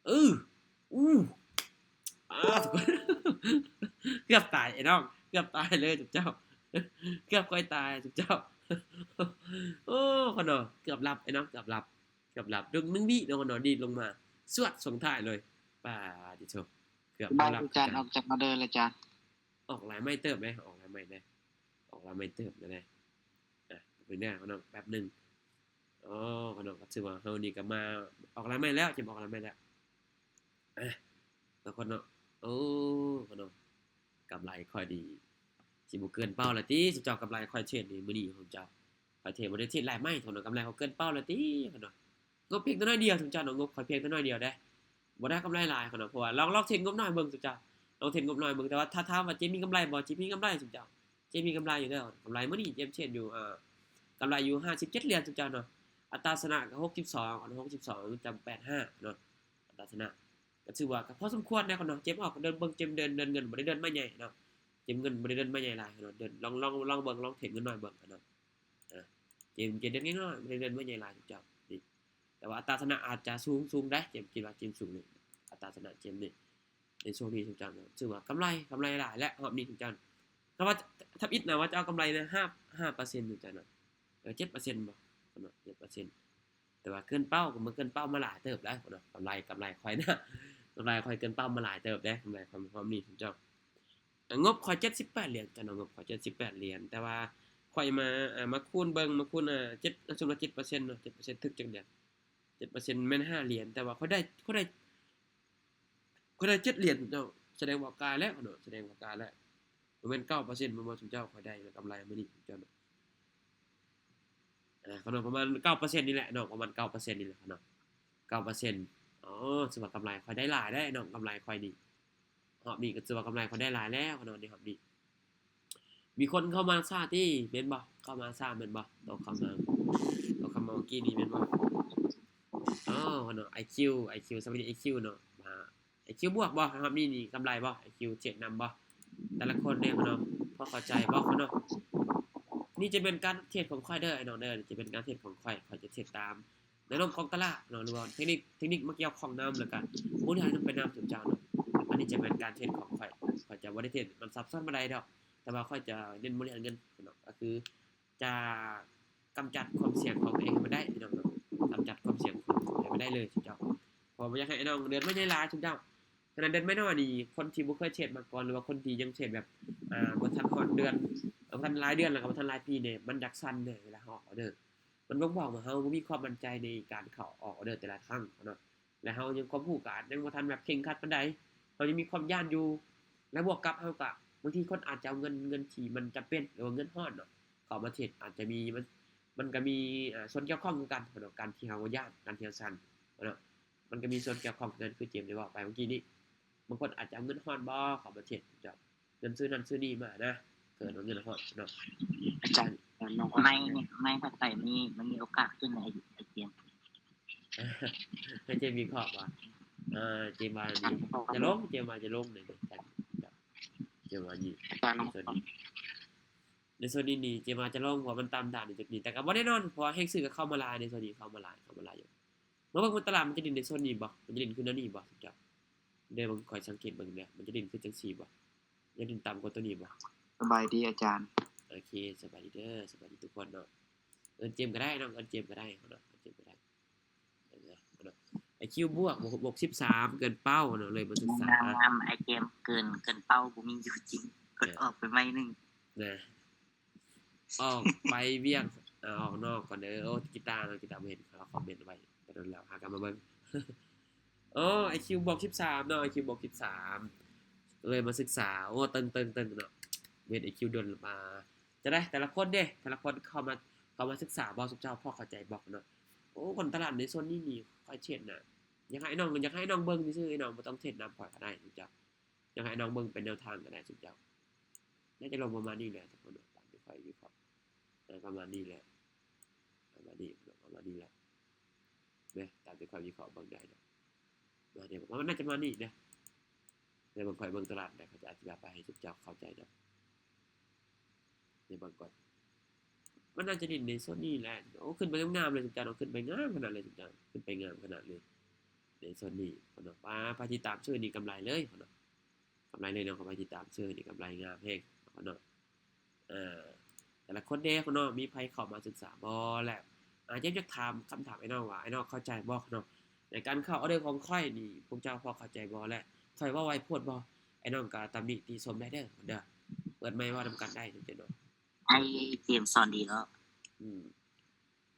ເອີ ອູ້ ອ້າ ທຸກຄົນ ເກືອບຕາຍໄອ້ນ້ອງ ເກືອບຕາຍເລີຍຈຸເຈົ້າ ເກືອບຂ້ອຍຕາຍຈຸເຈົ້າ ໂອ້ ຂະນ້ອຍ ເກືອບຫຼັບໄອ້ນ້ອງ ເກືອບຫຼັບ ເກືອບຫຼັບ ດຶງໜຶ່ງວິເນາະ ຂະນ້ອຍ ດີດລົງມາ ສວດສົ່ງທ້າຍເລີຍ ປາດຕິໂທ ເກືອບບໍ່ຫຼັບຄືກັນ ອອກຈາກອໍເດີແລ້ວຈ້າ ອອກລາຍໃໝ່ເຕີບເດ້ ອອກລາຍໃໝ່ເດ້ ອອກລາຍໃໝ່ເຕີບເດ້ ອ່ະ ເບິ່ງເດີຂະນ້ອຍ ແປັບໜຶ່ງ ອໍ ຂະນ້ອຍ ກໍຖືວ່າເຮົານີ້ກໍມາອອກລາຍໃໝ່ແລ້ວ ເຈັມອອກລາຍໃໝ່ແລ້ວ ອ່ະ ທຸກຄົນເນາະ ໂອ້ ຂະນ້ອຍ ກຳໄລຂ້ອຍນີ້ ຊິບໍ່ເກີນເປົ້າລະຕິ ຊຸມເຈົ້າ ກຳໄລຂ້ອຍເທຣດນີ້ ມື້ນີ້ຂອງເຈົ້າ ຂ້ອຍເທຣດບໍ່ໄດ້ເທຣດລາຍໃໝ່ ຂະນ້ອຍ ກຳໄລຂ້ອຍເກີນເປົ້າລະຕິ ຂະນ້ອຍ ງົບພຽງແຕ່ໜ້ອຍດຽວ ຊຸມເຈົ້າເນາະ ງົບຂ້ອຍພຽງແຕ່ໜ້ອຍດຽວເດ້ ບໍ່ໄດ້ກຳໄລຫຼາຍ ຂະນ້ອຍ ເພາະວ່າລອງ ລອງເທຣດງົບໜ້ອຍເບິ່ງ ຊຸມເຈົ້າ ລອງເທຣດງົບໜ້ອຍເບິ່ງ ແຕ່ວ່າຖ້າຖາມວ່າເຈັມມີກຳໄລບໍ່ ເຈັມມີກຳໄລ ຊຸມເຈົ້າ ເຈັມມີກຳໄລຢູ່ເດີ ກຳໄລມື້ນີ້ເຈັມເທຣດຢູ່ ເອີ ກຳໄລຢູ່ຫ້າສິບເຈັດຫຼຽນ ຊຸມເຈົ້າເນາະ ອັດຕາຊະນະກໍຫົກສິບສອງ ອັນຫົກສິບສອງຈຳແປດຫ້າເນາະ ອັດຕາຊະນະ ກໍຖືວ່າກໍພໍສົມຄວນແລ້ວເນາະ ເຈັມອອກເດີນເບິ່ງ ເຈັມເດີນ ເດີນເງິນບໍ່ໄດ້ເດີນມາໃຫຍ່ເນາະ ເຈັມເງິນບໍ່ໄດ້ເດີນມາໃຫຍ່ຫຼາຍເນາະ ເດີນ ລອງ ລອງ ລອງເບິ່ງ ລອງເທຣດເງິນໜ້ອຍເບິ່ງເນາະ ອ່າ ເຈັມ ເຈັມເດີນນ້ອຍໆ ບໍ່ໄດ້ເດີນມາໃຫຍ່ຫຼາຍ ເຈົ້າ ນີ້ ແຕ່ວ່າອັດຕາຊະນະອາດຈະສູງ ສູງໄດ໋ ເຈັມ ຄິດວ່າເຈັມສູງນີ້ ອັດຕາຊະນະເຈັມນີ້ ໃນຊ່ວງນີ້ ເຈົ້າ ຖືວ່າກຳໄລ ກຳໄລຫຼາຍແລ້ວ ຮອບນີ້ ເຈົ້າ ຖ້າວ່າທຳອິດນະວ່າຈະເອົາກຳໄລນະ ຫ້າ ຫ້າເປີເຊັນ ເຈົ້າເນາະ ເອີ ເຈັດເປີເຊັນບໍ່ ເຈັດເປີເຊັນ ແຕ່ວ່າເກີນເປົ້າ ກໍມັນເກີນເປົ້າມາຫຼາຍເຕີບແລ້ວເນາະ ກຳໄລ ກຳໄລຂ້ອຍນະ ກຳໄລຂ້ອຍເກີນເປົ້າມາຫຼາຍເຕີບເດ້ ກຳໄລຂ້ອຍຮອບນີ້ ເຈົ້າ ອ່າ ງົບຂ້ອຍເຈັດສິບແປດຫຼຽນ ເຈົ້າເນາະ ງົບຂ້ອຍເຈັດສິບແປດຫຼຽນ ແຕ່ວ່າຂ້ອຍມາ ອ່າ ມາຄູນເບິ່ງ ມາຄູນ ອ່າ ເຈັດ ສົມມຸດວ່າເຈັດເປີເຊັນເນາະ ເຈັດເປີເຊັນຖືກຈັກຫຼຽນ ເຈັດເປີເຊັນແມ່ນຫ້າຫຼຽນ ແຕ່ວ່າຂ້ອຍໄດ້ ຂ້ອຍໄດ້ ຂ້ອຍໄດ້ເຈັດຫຼຽນເນາະ ສະແດງວ່າກາຍແລ້ວເນາະ ສະແດງວ່າກາຍແລ້ວ ບໍ່ແມ່ນເກົ້າເປີເຊັນ ບໍ່ ບໍ່ ຊຸມເຈົ້າ ຂ້ອຍໄດ້ກຳໄລມື້ນີ້ ເຈົ້າເນາະ ອ່າ ຂະນ້ອຍ ປະມານເກົ້າເປີເຊັນນີ້ແຫຼະເນາະ ປະມານເກົ້າເປີເຊັນນີ້ແຫຼະຂະນ້ອຍ ເກົ້າເປີເຊັນ ອໍ ຖືວ່າກຳໄລຂ້ອຍໄດ້ຫຼາຍໄດ໋ເນາະ ກຳໄລຂ້ອຍນີ້ ຮອບນີ້ກໍຖືວ່າກຳໄລຂ້ອຍໄດ້ຫຼາຍແລ້ວຂະນ້ອຍ ໃນຮອບນີ້ ມີຄົນເຂົ້າມາຊ້າຕິ ແມ່ນບໍ່? ເຂົ້າມາຊ້າແມ່ນບໍ່? ໂຕເຂົ້າມາ ໂຕເຂົ້າມາເມື່ອກີ້ນີ້ແມ່ນບໍ່? ອໍ ຂະນ້ອຍ ໄອຄິວ ໄອຄິວ ສະບາຍດີ ໄອຄິວ ເນາະ ອ່າ ໄອຄິວບວກບໍ່? ຮອບນີ້ນີ້ກຳໄລບໍ່? ໄອຄິວເທຣດນຳບໍ່? ແຕ່ລະຄົນເດ້ຂະນ້ອຍ ພໍເຂົ້າໃຈບໍ່ຂະນ້ອຍ? ນີ້ຈະແມ່ນການເທຣດຂອງຂ້ອຍເດີ ໄອ້ນ້ອງເດີ ຈະເປັນການເທຣດຂອງຂ້ອຍ ຂ້ອຍຈະເທຣດຕາມແນວໂນ້ມຂອງຕະຫຼາດເນາະ ຫຼືວ່າເທັກນິກ ເທັກນິກມາກ່ຽວຂ້ອງນຳ ແລ້ວກະບໍລິຫານເງິນໄປນຳ ເຈົ້າເນາະ ອັນນີ້ຈະແມ່ນການເທຣດຂອງຂ້ອຍ ຂ້ອຍຈະບໍ່ໄດ້ເທຣດມັນຊັບຊ້ອນປານໃດດອກ ແຕ່ວ່າຂ້ອຍຈະເນັ້ນບໍລິຫານເງິນເນາະ ກໍຄືຈະກຳຈັດຄວາມສ່ຽງຂອງຕົວເອງໃຫ້ມັນໄດ້ ພີ່ນ້ອງເນາະ ກຳຈັດຄວາມສ່ຽງຂອງຕົວເອງໃຫ້ມັນໄດ້ເລີຍ ເຈົ້າ ເພາະບໍ່ຢາກໃຫ້ໄອ້ນ້ອງເດີນມາໃຫຍ່ຫຼາຍ ເຈົ້າ ຂະໜາດເດີນມານ້ອຍນີ້ ຄົນທີ່ບໍ່ເຄີຍເທຣດມາກ່ອນ ຫຼືວ່າຄົນທີ່ຍັງເທຣດແບບ ອ່າ ບໍ່ທັນຮອດເດືອນ ບໍ່ທັນຫຼາຍເດືອນ ແລ້ວກໍບໍ່ທັນຫຼາຍປີນີ້ ມັນຢາກສັ່ນເດ້ ເວລາເຮົາອອກອໍເດີ ມັນບົ່ງບອກວ່າເຮົາບໍ່ມີຄວາມໝັ້ນໃຈໃນການເຂົ້າອອກອໍເດີແຕ່ລະຄັ້ງເນາະ ແລະ ເຮົາຍັງ ຄວາມຮູ້ກໍອາດຍັງບໍ່ທັນແບບເຄັ່ງຄັດປານໃດ ເຮົາຍັງມີຄວາມຢ້ານຢູ່ ແລະ ບວກກັບເຮົາກໍ ບາງທີຄົນອາດຈະເອົາເງິນ ເງິນທີ່ມັນຈຳເປັນ ຫຼືວ່າເງິນຮ້ອນເນາະ ເຂົ້າມາເທຣດ ອາດຈະມີ ມັນ ມັນກໍມີ ເອີ ສ່ວນກ່ຽວຂ້ອງຄືກັນເນາະ ການທີ່ເຮົາຢ້ານ ການທີ່ເຮົາສັ່ນເນາະ ມັນກໍມີສ່ວນກ່ຽວຂ້ອງຄືກັນ ຄືເຈມໄດ້ເວົ້າໄປເມື່ອກີ້ນີ້ ບາງຄົນອາດຈະເອົາເງິນຮ້ອນບໍ່ ເຂົ້າມາເທຣດ ເຈົ້າ ເງິນຊື້ນັ້ນຊື້ນີ້ມານະ ເອີ້ນວ່າເງິນຮອດເນາະ ອາຈານ ໃນ ໃນຖັດໄປນີ້ ມັນມີໂອກາດຂຶ້ນໃນອາຍຸ ອາຈານ ໃຫ້ເຈມວິເຄາະວ່າ ເອີ ເຈມວ່ານີ້ຈະລົງ ເຈມວ່າຈະລົງໃນ ເຈມວ່ານີ້ ໃນໂຊນນີ້ ໃນໂຊນນີ້ນີ້ ເຈມວ່າຈະລົງ ເພາະມັນຕາມດ້ານຢູ່ຈຸດນີ້ ແຕ່ກໍບໍ່ແນ່ນອນ ເພາະວ່າແຮງຊື້ກໍເຂົ້າມາຫຼາຍ ໃນໂຊນນີ້ເຂົ້າມາຫຼາຍ ເຂົ້າມາຫຼາຍຢູ່ ມາເບິ່ງວ່າຕະຫຼາດມັນຈະຫຼິ້ນໃນໂຊນນີ້ບໍ່ ມັນຈະຫຼິ້ນຂຶ້ນແນວນີ້ບໍ່ ເຈົ້າ ເດີ ເບິ່ງ ຂ້ອຍສັງເກດເບິ່ງແລ້ວ ມັນຈະຫຼິ້ນຂຶ້ນຈັ່ງຊີ້ບໍ່ ມັນຈະຫຼິ້ນຕ່ຳກວ່າໂຕນີ້ບໍ່? ສະບາຍດີອາຈານ ໂອເຄ ສະບາຍດີເດີ ສະບາຍດີທຸກຄົນເນາະ ເອີ້ນເຈມກໍໄດ້ນ້ອງ ເອີ້ນເຈມກໍໄດ້ເນາະ ເອີ້ນເຈມກໍໄດ້ ໄອຄິວບວກ ບວກ ບວກສິບສາມ ເກີນເປົ້າເນາະ ເລີຍມາສຶກສາ ງາມ ງາມ ໄອເກມ ເກີນ ເກີນເປົ້າ ບໍ່ມີຢູ່ຈິງ ກົດອອກໄປໃໝ່ໜຶ່ງ ນະ ອອກໄປວຽກ ອາ ອອກນອກກ່ອນເດີ ໂອ້ ກີຕາເນາະ ກີຕາບໍ່ເຫັນເຂົາຄອມເມັນໄວ້ ແຕ່ດົນແລ້ວ ຫາກັບມາເບິ່ງ ໂອ້ ໄອຄິວບວກສິບສາມເນາະ ໄອຄິວບວກສິບສາມ ເລີຍມາສຶກສາ ໂອ້ ເຕີງໆເນາະ ເຫັນໄອຄິວດົນ ມາ ຈັ່ງໃດ ແຕ່ລະຄົນເດ້ ແຕ່ລະຄົນເຂົ້າມາ ເຂົ້າມາສຶກສາບໍ່ ຊຸມເຈົ້າພໍເຂົ້າໃຈບໍ່ເນາະ ໂອ້ ຄົນຕະຫຼາດໃນໂຊນນີ້ນີ້ ຂ້ອຍເທດນະ ຢາກໃຫ້ນ້ອງ ຢາກໃຫ້ນ້ອງເບິ່ງຊື່ໆ ນ້ອງບໍ່ຕ້ອງເທດນຳຂ້ອຍກໍໄດ້ ຊຸມເຈົ້າ ຢາກໃຫ້ນ້ອງເບິ່ງເປັນແນວທາງກໍໄດ້ ຊຸມເຈົ້າ ໜ້າຈະລົງປະມານນີ້ແຫຼະ ທຸກຄົນເນາະ ຕາມທີ່ຂ້ອຍວິເຄາະ ເອີ ປະມານນີ້ແຫຼະ ປະມານນີ້ເນາະ ປະມານນີ້ແຫຼະ ເນາະ ຕາມທີ່ຂ້ອຍວິເຄາະເບິ່ງໄດ້ເນາະ ເນາະ ດຽວ ມັນໜ້າຈະປະມານນີ້ເນາະ ດຽວເບິ່ງ ຂ້ອຍເບິ່ງຕະຫຼາດ ແລ້ວຂ້ອຍຈະອະທິບາຍໄປໃຫ້ເຈົ້າເຂົ້າໃຈເນາະ ດຽວເບິ່ງກ່ອນ ມັນໜ້າຈະຫຼິ້ນໃນໂຊນນີ້ແຫຼະ ໂອ້ ຂຶ້ນໄປງາມໆເລີຍ ເຈົ້າເນາະ ຂຶ້ນໄປງາມຂະໜາດເລີຍ ເຈົ້າ ຂຶ້ນໄປງາມຂະໜາດເລີຍ ໃນສ່ວນນີ້ເນາະ ປາ ໃຜຕິດຕາມຊື່ນີ້ກຳໄລເລີຍເນາະ ກຳໄລເລີຍເນາະ ໃຜຕິດຕາມຊື່ນີ້ກຳໄລງາມແຮງເນາະ ເອີ ແຕ່ລະຄົນເດ້ເນາະ ມີໃຜເຂົ້າມາສຶກສາບໍ່ ແລະ ອາ ເຈັບຢາກຖາມຄຳຖາມອ້າຍນ້ອງວ່າ ອ້າຍນ້ອງເຂົ້າໃຈບໍ່ເນາະ ໃນການເຂົ້າອອເດີຂອງຂ້ອຍນີ້ ພວກເຈົ້າພໍເຂົ້າໃຈບໍ່ ແລະ ຂ້ອຍເວົ້າໄວໂພດບໍ່ ອ້າຍນ້ອງກໍຕຳໜິຕິຊົມໄດ້ເດີ ເປີດໄມເວົ້ານຳກັນໄດ້ເນາະ ອ້າຍເຈມສອນດີເນາະ ອືມ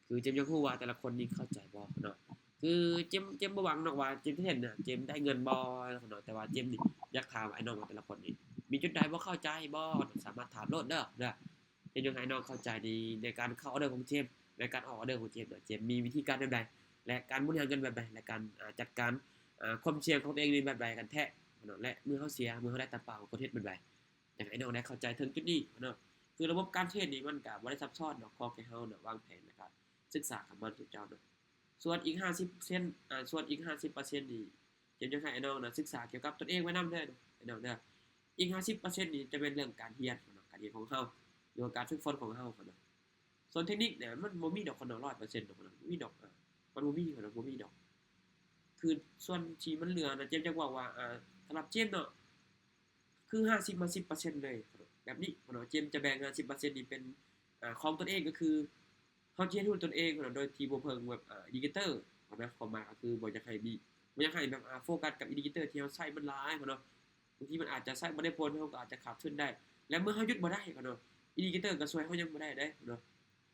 ຄືເຈມຢາກຮູ້ວ່າແຕ່ລະຄົນນີ້ເຂົ້າໃຈບໍ່ເນາະ ຄືເຈມ ເຈມບໍ່ຫວັງດອກວ່າເຈມຈະເຫັນນະ ເຈມໄດ້ເງິນບໍ່ເນາະ ແຕ່ວ່າເຈມນີ້ຢາກຖາມອ້າຍນ້ອງວ່າແຕ່ລະຄົນນີ້ມີຈຸດໃດບໍ່ເຂົ້າໃຈບໍ່ ສາມາດຖາມໂລດເດີ ເຮັດໃຫ້ອ້າຍນ້ອງເຂົ້າໃຈໃນ ໃນການເຂົ້າອອເດີຂອງເຈມ ໃນການອອກອອເດີຂອງເຈມເນາະ ເຈມມີວິທີການແບບໃດ ແລະ ການບໍລິຫານເງິນແບບໃດ ແລະ ການ ອາ ຈັດການ ອາ ຄວາມສ່ຽງຂອງຕົວເອງນີ້ແບບໃດກັນແທ້ເນາະ ແລະ ເມື່ອເຮົາເສຍ ເມື່ອເຮົາໄດ້ຕາມເປົ້າ ເຮົາຄວນເຮັດແບບໃດ ຢາກໃຫ້ນ້ອງໄດ້ເຂົ້າໃຈເຖິງຈຸດນີ້ເນາະ ຄືລະບົບການເທຣດນີ້ມັນກະບໍ່ໄດ້ຊັບຊ້ອນດອກ ຂໍແຄ່ເຮົານະວາງແຜນ ແລ້ວກະສຶກສາກັບມັນ ເຈົ້າເນາະ ສ່ວນອີກຫ້າສິບເປີເຊັນ ອາ ສ່ວນອີກຫ້າສິບເປີເຊັນນີ້ ເຈັມຢາກໃຫ້ອ້າຍນ້ອງນະສຶກສາກ່ຽວກັບຕົນເອງໄວ້ນຳເດີ ອ້າຍນ້ອງເດີ ອີກຫ້າສິບເປີເຊັນນີ້ຈະແມ່ນເລື່ອງການຮຽນເນາະ ການຮຽນຂອງເຮົາ ຫຼືວ່າການຝຶກຝົນຂອງເຮົາເນາະ ສ່ວນເທັກນິກນະ ມັນບໍ່ມີດອກເນາະ ຮ້ອຍເປີເຊັນດອກ ບໍ່ມີດອກ ມັນບໍ່ມີເນາະ ບໍ່ມີດອກ ຄືສ່ວນທີ່ມັນເຫຼືອນະ ເຈັມຢາກເວົ້າວ່າ ອາ ສຳລັບເຈມເນາະ ຄືຫ້າສິບມາສິບເປີເຊັນເລີຍ ແບບນີ້ເນາະ ເຈມຈະແບ່ງຫ້າສິບເປີເຊັນນີ້ເປັນ ອາ ຂອງຕົນເອງ ກໍຄືເຮົາຈະຮຽນຮູ້ຕົນເອງເນາະ ໂດຍທີ່ບໍ່ເພິ່ງແບບ ອາ ອິນດິເຄເຕີເນາະ ຄວາມໝາຍກໍຄືບໍ່ຢາກໃຫ້ມີ ບໍ່ຢາກໃຫ້ແບບ ອາ ໂຟກັສກັບອິນດິເຄເຕີທີ່ເຮົາໃຊ້ມັນຫຼາຍເນາະ ບາງທີມັນອາດຈະໃຊ້ບໍ່ໄດ້ຜົນ ເຮົາກໍອາດຈະຂາດທຶນໄດ້ ແລະ ເມື່ອເຮົາຢຸດບໍ່ໄດ້ເນາະ ອິນດິເຄເຕີກໍຊ່ວຍເຮົາຍັງບໍ່ໄດ້ເດ້ເນາະ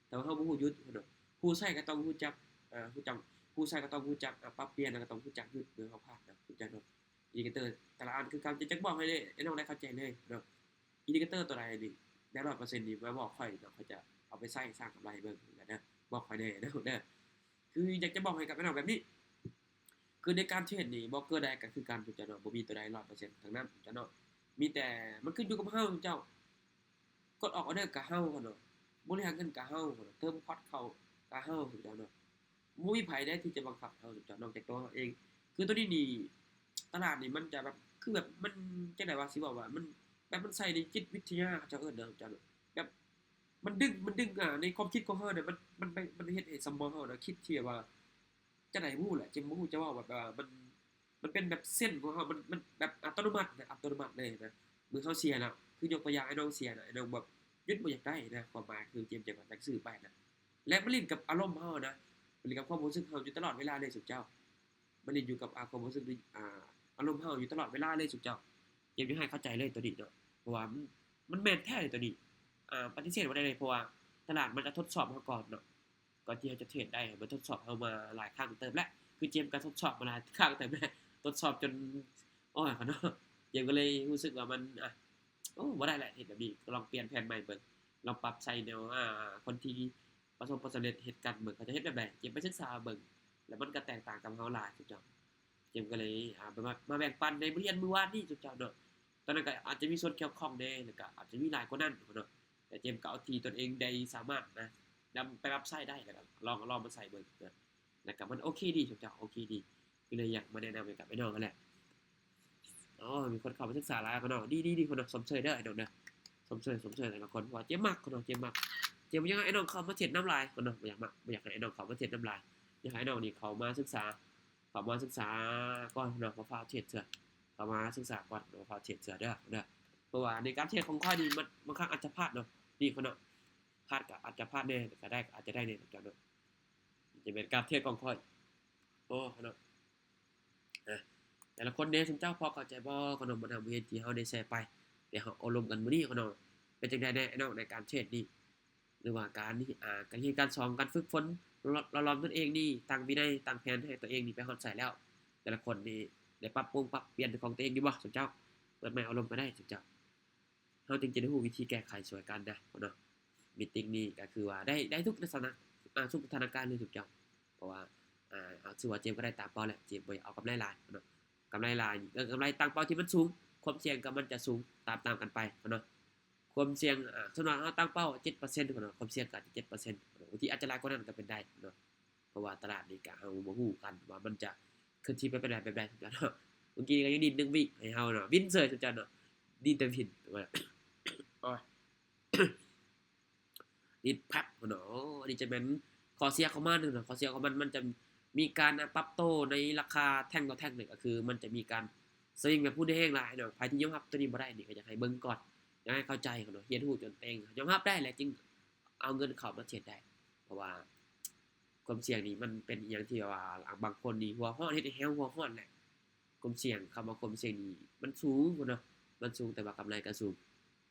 ແຕ່ວ່າເຮົາບໍ່ຮູ້ຢຸດເນາະ ຜູ້ໃຊ້ກໍຕ້ອງຮູ້ຈັກ ອາ ຮູ້ຈັກ ຜູ້ໃຊ້ກໍຕ້ອງຮູ້ຈັກ ອາ ປັບປ່ຽນ ແລ້ວກໍຕ້ອງຮູ້ຈັກຢຸດ ເມື່ອເຮົາພາດນະ ຮູ້ຈັກເນາະ ອິນດິເຄເຕີແຕ່ລະອັນຄືກັນ ຈະ ຈະບອກໃຫ້ອ້າຍນ້ອງໄດ້ເຂົ້າໃຈເລີຍເນາະ ອິນດິເຄເຕີຕົວໃດນີ້ໄດ້ຮ້ອຍເປີເຊັນນີ້ ມາບອກຂ້ອຍເນາະ ຂ້ອຍຈະເອົາໄປໃຊ້ສ້າງກຳໄລໃຫ້ເບິ່ງເດີ ບອກຂ້ອຍແດ່ເດີ ຄືຢາກຈະບອກໃຫ້ກັບອ້າຍນ້ອງແບບນີ້ ຄືໃນການເທຣດນີ້ ໂບຣກເກີໃດກໍຄືກັນ ເຈົ້າເນາະ ບໍ່ມີຕົວໃດຮ້ອຍເປີເຊັນທັງນັ້ນ ເຈົ້າເນາະ ມີແຕ່ມັນຂຶ້ນຢູ່ກັບເຮົາ ເຈົ້າ ກົດອອກອອເດີກໍເຮົາເນາະ ບໍລິຫານເງິນກໍເຮົາເນາະ ເຕີມພອດເຂົ້າກໍເຮົາ ເຈົ້າເນາະ ບໍ່ມີໃຜໃດທີ່ຈະບັງຄັບເຮົາ ເຈົ້າ ນອກຈາກຕົວເຮົາເອງ ຄືຕົວນີ້ນີ້ ຕະຫຼາດນີ້ມັນຈະແບບ ຄືແບບ ມັນຈັ່ງໃດວະ ຊິເວົ້າວ່າ ມັນແບບ ມັນໃສ່ໃນຈິດວິທະຍາ ເຂົາເຈົ້າເອີ້ນນະ ເຈົ້າເນາະ ແບບ ມັນດຶງ ມັນດຶງ ອາ ໃນຄວາມຄິດຂອງເຮົານະ ມັນ ມັນ ມັນເຮັດໃຫ້ສະໝອງເຮົານະ ຄິດທີ່ວ່າ ຈັ່ງໃດບໍ່ຮູ້ແຫຼະ ເຈັມບໍ່ຮູ້ຈະເວົ້າແບບວ່າ ມັນ ມັນເປັນແບບເຊັນຂອງເຮົາ ມັນ ມັນແບບອັດຕະໂນມັດນະ ອັດຕະໂນມັດເລີຍນະ ເມື່ອເຮົາເສຍນະ ຄືຍົກຕົວຢ່າງ ອ້າຍນ້ອງເສຍນະ ອ້າຍນ້ອງແບບຢຸດບໍ່ຢາກໄດ້ນະ ຄວາມໝາຍຄືເຈັມຈັ່ງວ່າ ຢາກຊື້ໄປນະ ແລະ ມາຫຼິ້ນກັບອາລົມເຮົານະ ມາຫຼິ້ນກັບຄວາມຮູ້ສຶກເຮົາຢູ່ຕະຫຼອດເວລາເລີຍ ຊຸມເຈົ້າ ມາຫຼິ້ນຢູ່ກັບ ອາ ຄວາມຮູ້ສຶກ ອາ ອາລົມເຮົາຢູ່ຕະຫຼອດເວລາເລີຍ ຊຸມເຈົ້າ ເຈັມຢາກໃຫ້ເຂົ້າໃຈເລີຍຕົວນີ້ເນາະ ເພາະວ່າມັນ ມັນແມ່ນແທ້ເລີຍຕົວນີ້ ອາ ປະຕິເສດບໍ່ໄດ້ເລີຍ ເພາະວ່າຕະຫຼາດມັນຈະທົດສອບເຮົາກ່ອນເນາະ ກ່ອນທີ່ເຮົາຈະເທຣດໄດ້ ມັນທົດສອບເຮົາມາຫຼາຍຄັ້ງເຕີບແລ້ວ ຄືເຈັມກໍທົດສອບມາຫຼາຍຄັ້ງເຕີບແລ້ວ ທົດສອບຈົນ ໂອ້ຍ ເນາະ ເຈັມກໍເລີຍຮູ້ສຶກວ່າມັນ ອາ ໂອ້ ບໍ່ໄດ້ແຫຼະ ເຮັດແບບນີ້ ກໍລອງປ່ຽນແຜນໃໝ່ເບິ່ງ ລອງປັບໃສ່ແນວ ອາ ຄົນທີ່ປະສົບຜົນສຳເລັດເຮັດກັນເບິ່ງ ເຂົາຈະເຮັດແບບໃດ ເຈັມໄປສຶກສາເບິ່ງ ແລ້ວມັນກໍແຕກຕ່າງກັບເຮົາຫຼາຍ ເຈົ້າ ເຈັມກໍເລີຍ ອາ ມາ ມາແບ່ງປັນໃນບົດຮຽນມື້ວານນີ້ ເຈົ້າເນາະ ຕອນນັ້ນກໍອາດຈະມີສ່ວນກ່ຽວຂ້ອງແດ່ ແລ້ວກໍອາດຈະມີຫຼາຍກວ່ານັ້ນເນາະ ແຕ່ເຈັມກໍເອົາທີ່ຕົນເອງໄດ້ສາມາດນະ ນຳໄປປັບໃຊ້ໄດ້ ແລ້ວກໍລອງ ລອງມາໃຊ້ເບິ່ງນະ ແລ້ວກໍມັນໂອເຄດີ ເຈົ້າ ໂອເຄດີ ກໍເລີຍຢາກມາແນະນຳໃຫ້ກັບອ້າຍນ້ອງຫັ້ນແຫຼະ ໂອ້ ມີຄົນເຂົ້າມາສຶກສາຫຼາຍເນາະ ດີໆໆ ເນາະ ຊົມເຊີຍເດີ ອ້າຍນ້ອງເດີ ຊົມເຊີຍ ຊົມເຊີຍແຕ່ລະຄົນ ເພາະວ່າເຈັມມັກເນາະ ເຈັມມັກ ເຈັມບໍ່ຢາກໃຫ້ອ້າຍນ້ອງເຂົ້າມາເທຣດນຳຫຼາຍເນາະ ບໍ່ຢາກມາ ບໍ່ຢາກໃຫ້ອ້າຍນ້ອງເຂົ້າມາເທຣດນຳຫຼາຍ ຢາກໃຫ້ອ້າຍນ້ອງນີ້ເຂົ້າມາສຶກສາ ເຂົ້າມາສຶກສາກ່ອນເນາະ ບໍ່ຟ້າວເທຣດເທື່ອ ເຂົ້າມາສຶກສາກ່ອນ ບໍ່ຟ້າວເທຣດເທື່ອເດີ ເດີ ເພາະວ່າໃນການເທຣດຂອງຂ້ອຍນີ້ ມັນບາງຄັ້ງອາດຈະພາດເນາະ ນີ້ເນາະ ພາດກໍອາດຈະພາດແດ່ ກໍໄດ້ ກໍອາດຈະໄດ້ແດ່ ເຈົ້າເນາະ ຈະເປັນການເທຣດຂອງຂ້ອຍ ໂອ້ ເນາະ ອາ ແຕ່ລະຄົນເດ້ ຊຸມເຈົ້າພໍເຂົ້າໃຈບໍ່ ຂະໜົມ ບັນດາບົດຮຽນທີ່ເຮົາໄດ້ແຊໄປ ທີ່ເຮົາໂອ້ລົມກັນມື້ນີ້ຂະໜົມ ເປັນຈັ່ງໃດແດ່ ອ້າຍນ້ອງ ໃນການເທຣດນີ້ ຫຼືວ່າການ ອາ ການຮຽນການສອນ ການຝຶກຝົນ ຫຼໍ່ຫຼອມຕົນເອງນີ້ ຕັ້ງວິໄນ ຕັ້ງແຜນໃຫ້ຕົວເອງນີ້ໄປຮອດໃສແລ້ວ ແຕ່ລະຄົນນີ້ໄດ້ປັບປຸງປັບປ່ຽນຂອງຕົວເອງຢູ່ບໍ່ ຊຸມເຈົ້າ ເປີດໄມໂອ້ລົມກັນໄດ້ ຊຸມເຈົ້າ ເຮົາຈຶ່ງຈະໄດ້ຮູ້ວິທີແກ້ໄຂຊ່ວຍກັນນະເນາະ ມີຕິງນີ້ກໍຄືວ່າໄດ້ ໄດ້ທຸກລັກສະນະ ອາ ທຸກສະຖານະການເລີຍທຸກຢ່າງ ເພາະວ່າ ອາ ອາ ຖືວ່າເຈມກໍໄດ້ຕາມເປົ້າແຫຼະ ເຈມບໍ່ຢາກເອົາກຳໄລຫຼາຍເນາະ ກຳໄລຫຼາຍ ເອີ ກຳໄລຕັ້ງເປົ້າທີ່ມັນສູງ ຄວາມສ່ຽງກໍມັນຈະສູງຕາມໆກັນໄປເນາະ ຄວາມສ່ຽງ ອາ ສົມມຸດວ່າເຮົາຕັ້ງເປົ້າເຈັດເປີເຊັນເນາະ ຄວາມສ່ຽງກໍອາດຈະເຈັດເປີເຊັນເນາະ ບາງທີອາດຈະຫຼາຍກວ່ານັ້ນກໍເປັນໄດ້ເນາະ ເພາະວ່າຕະຫຼາດນີ້ກະເຮົາບໍ່ຮູ້ກັນວ່າມັນຈະເຄື່ອນທີ່ໄປແບບໃດ ເນາະ ເມື່ອກີ້ນີ້ກໍຍັງດິນໜຶ່ງວິໃຫ້ເຮົາເນາະ ວິນເຊີຍ ເຈົ້າເນາະ ດິນແຕ່ວິນ ໂອ້ຍ ດິນແພັບເນາະ ໂອ້ ອັນນີ້ຈະແມ່ນຂໍ້ເສຍຂອງມັນເນາະ ຂໍ້ເສຍຂອງມັນ ມັນຈະ ມີການ ອາ ປັບໂຕໃນລາຄາແທ່ງຕໍ່ແທ່ງນີ້ ກໍຄືມັນຈະມີການສະວິງແບບຮຸນແຮງຫຼາຍເນາະ. ໃຜທີ່ຍອມຮັບໂຕນີ້ບໍ່ໄດ້ນີ້ ກໍຢາກໃຫ້ເບິ່ງກ່ອນ, ຢາກໃຫ້ເຂົ້າໃຈກ່ອນເນາະ, ຮຽນຮູ້ຈົນຕົວເອງຍອມຮັບໄດ້ ແລ້ວຈຶ່ງເອົາເງິນເຂົ້າມາເທຣດໄດ້. ເພາະວ່າຄວາມສ່ຽງນີ້ມັນເປັນອີ່ຫຍັງທີ່ວ່າ ອາ ບາງຄົນນີ້ຫົວຮ້ອນ ເຮັດໃຫ້ເຮົາຫົວຮ້ອນແຫຼະ. ຄວາມສ່ຽງ, ຄຳວ່າຄວາມສ່ຽງນີ້ມັນສູງພຸ້ນເນາະ, ມັນສູງ ແຕ່ວ່າກຳໄລກໍສູງ.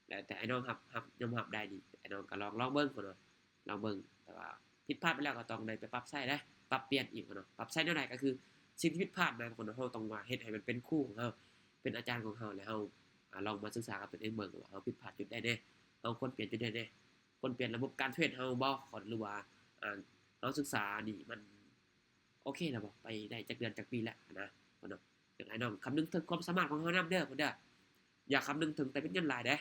ແລ້ວແຕ່ອ້າຍນ້ອງຮັບ ຮັບ ຍອມຮັບໄດ້ນີ້ ອ້າຍນ້ອງກໍລອງ ລອງເບິ່ງພຸ້ນເນາະ, ລອງເບິ່ງ. ແຕ່ວ່າຜິດພາດໄປແລ້ວກໍຕ້ອງໄດ້ໄປປັບໃຊ້ເດ້, ປັບປ່ຽນອີກພຸ້ນເນາະ. ປັບໃຊ້ແນວໃດ? ກໍຄືສິ່ງທີ່ຜິດພາດນະ ພຸ້ນເນາະ, ເຮົາຕ້ອງວ່າເຮັດໃຫ້ມັນເປັນຄູຂອງເຮົາ, ເປັນອາຈານຂອງເຮົາ ແລ້ວເຮົາ ອາ ລອງມາສຶກສາກັບຕົນເອງເບິ່ງວ່າເຮົາຜິດພາດຈຸດໃດແດ່, ເຮົາຄວນປ່ຽນຈຸດໃດແດ່, ຄວນປ່ຽນລະບົບການເທຣດເຮົາບໍ່ ຫຼືວ່າ ອາ ເຮົາສຶກສານີ້ມັນ ໂອເຄແລ້ວບໍ່? ໄປໄດ້ຈັກເດືອນຈັກປີແລ້ວນະ ເນາະ. ຢາກໃຫ້ນ້ອງຄຳນຶງເຖິງຄວາມສາມາດຂອງເຮົານຳເດີ ເດີ. ຢ່າຄຳນຶງເຖິງແຕ່ເປັນເງິນຫຼາຍເດ້,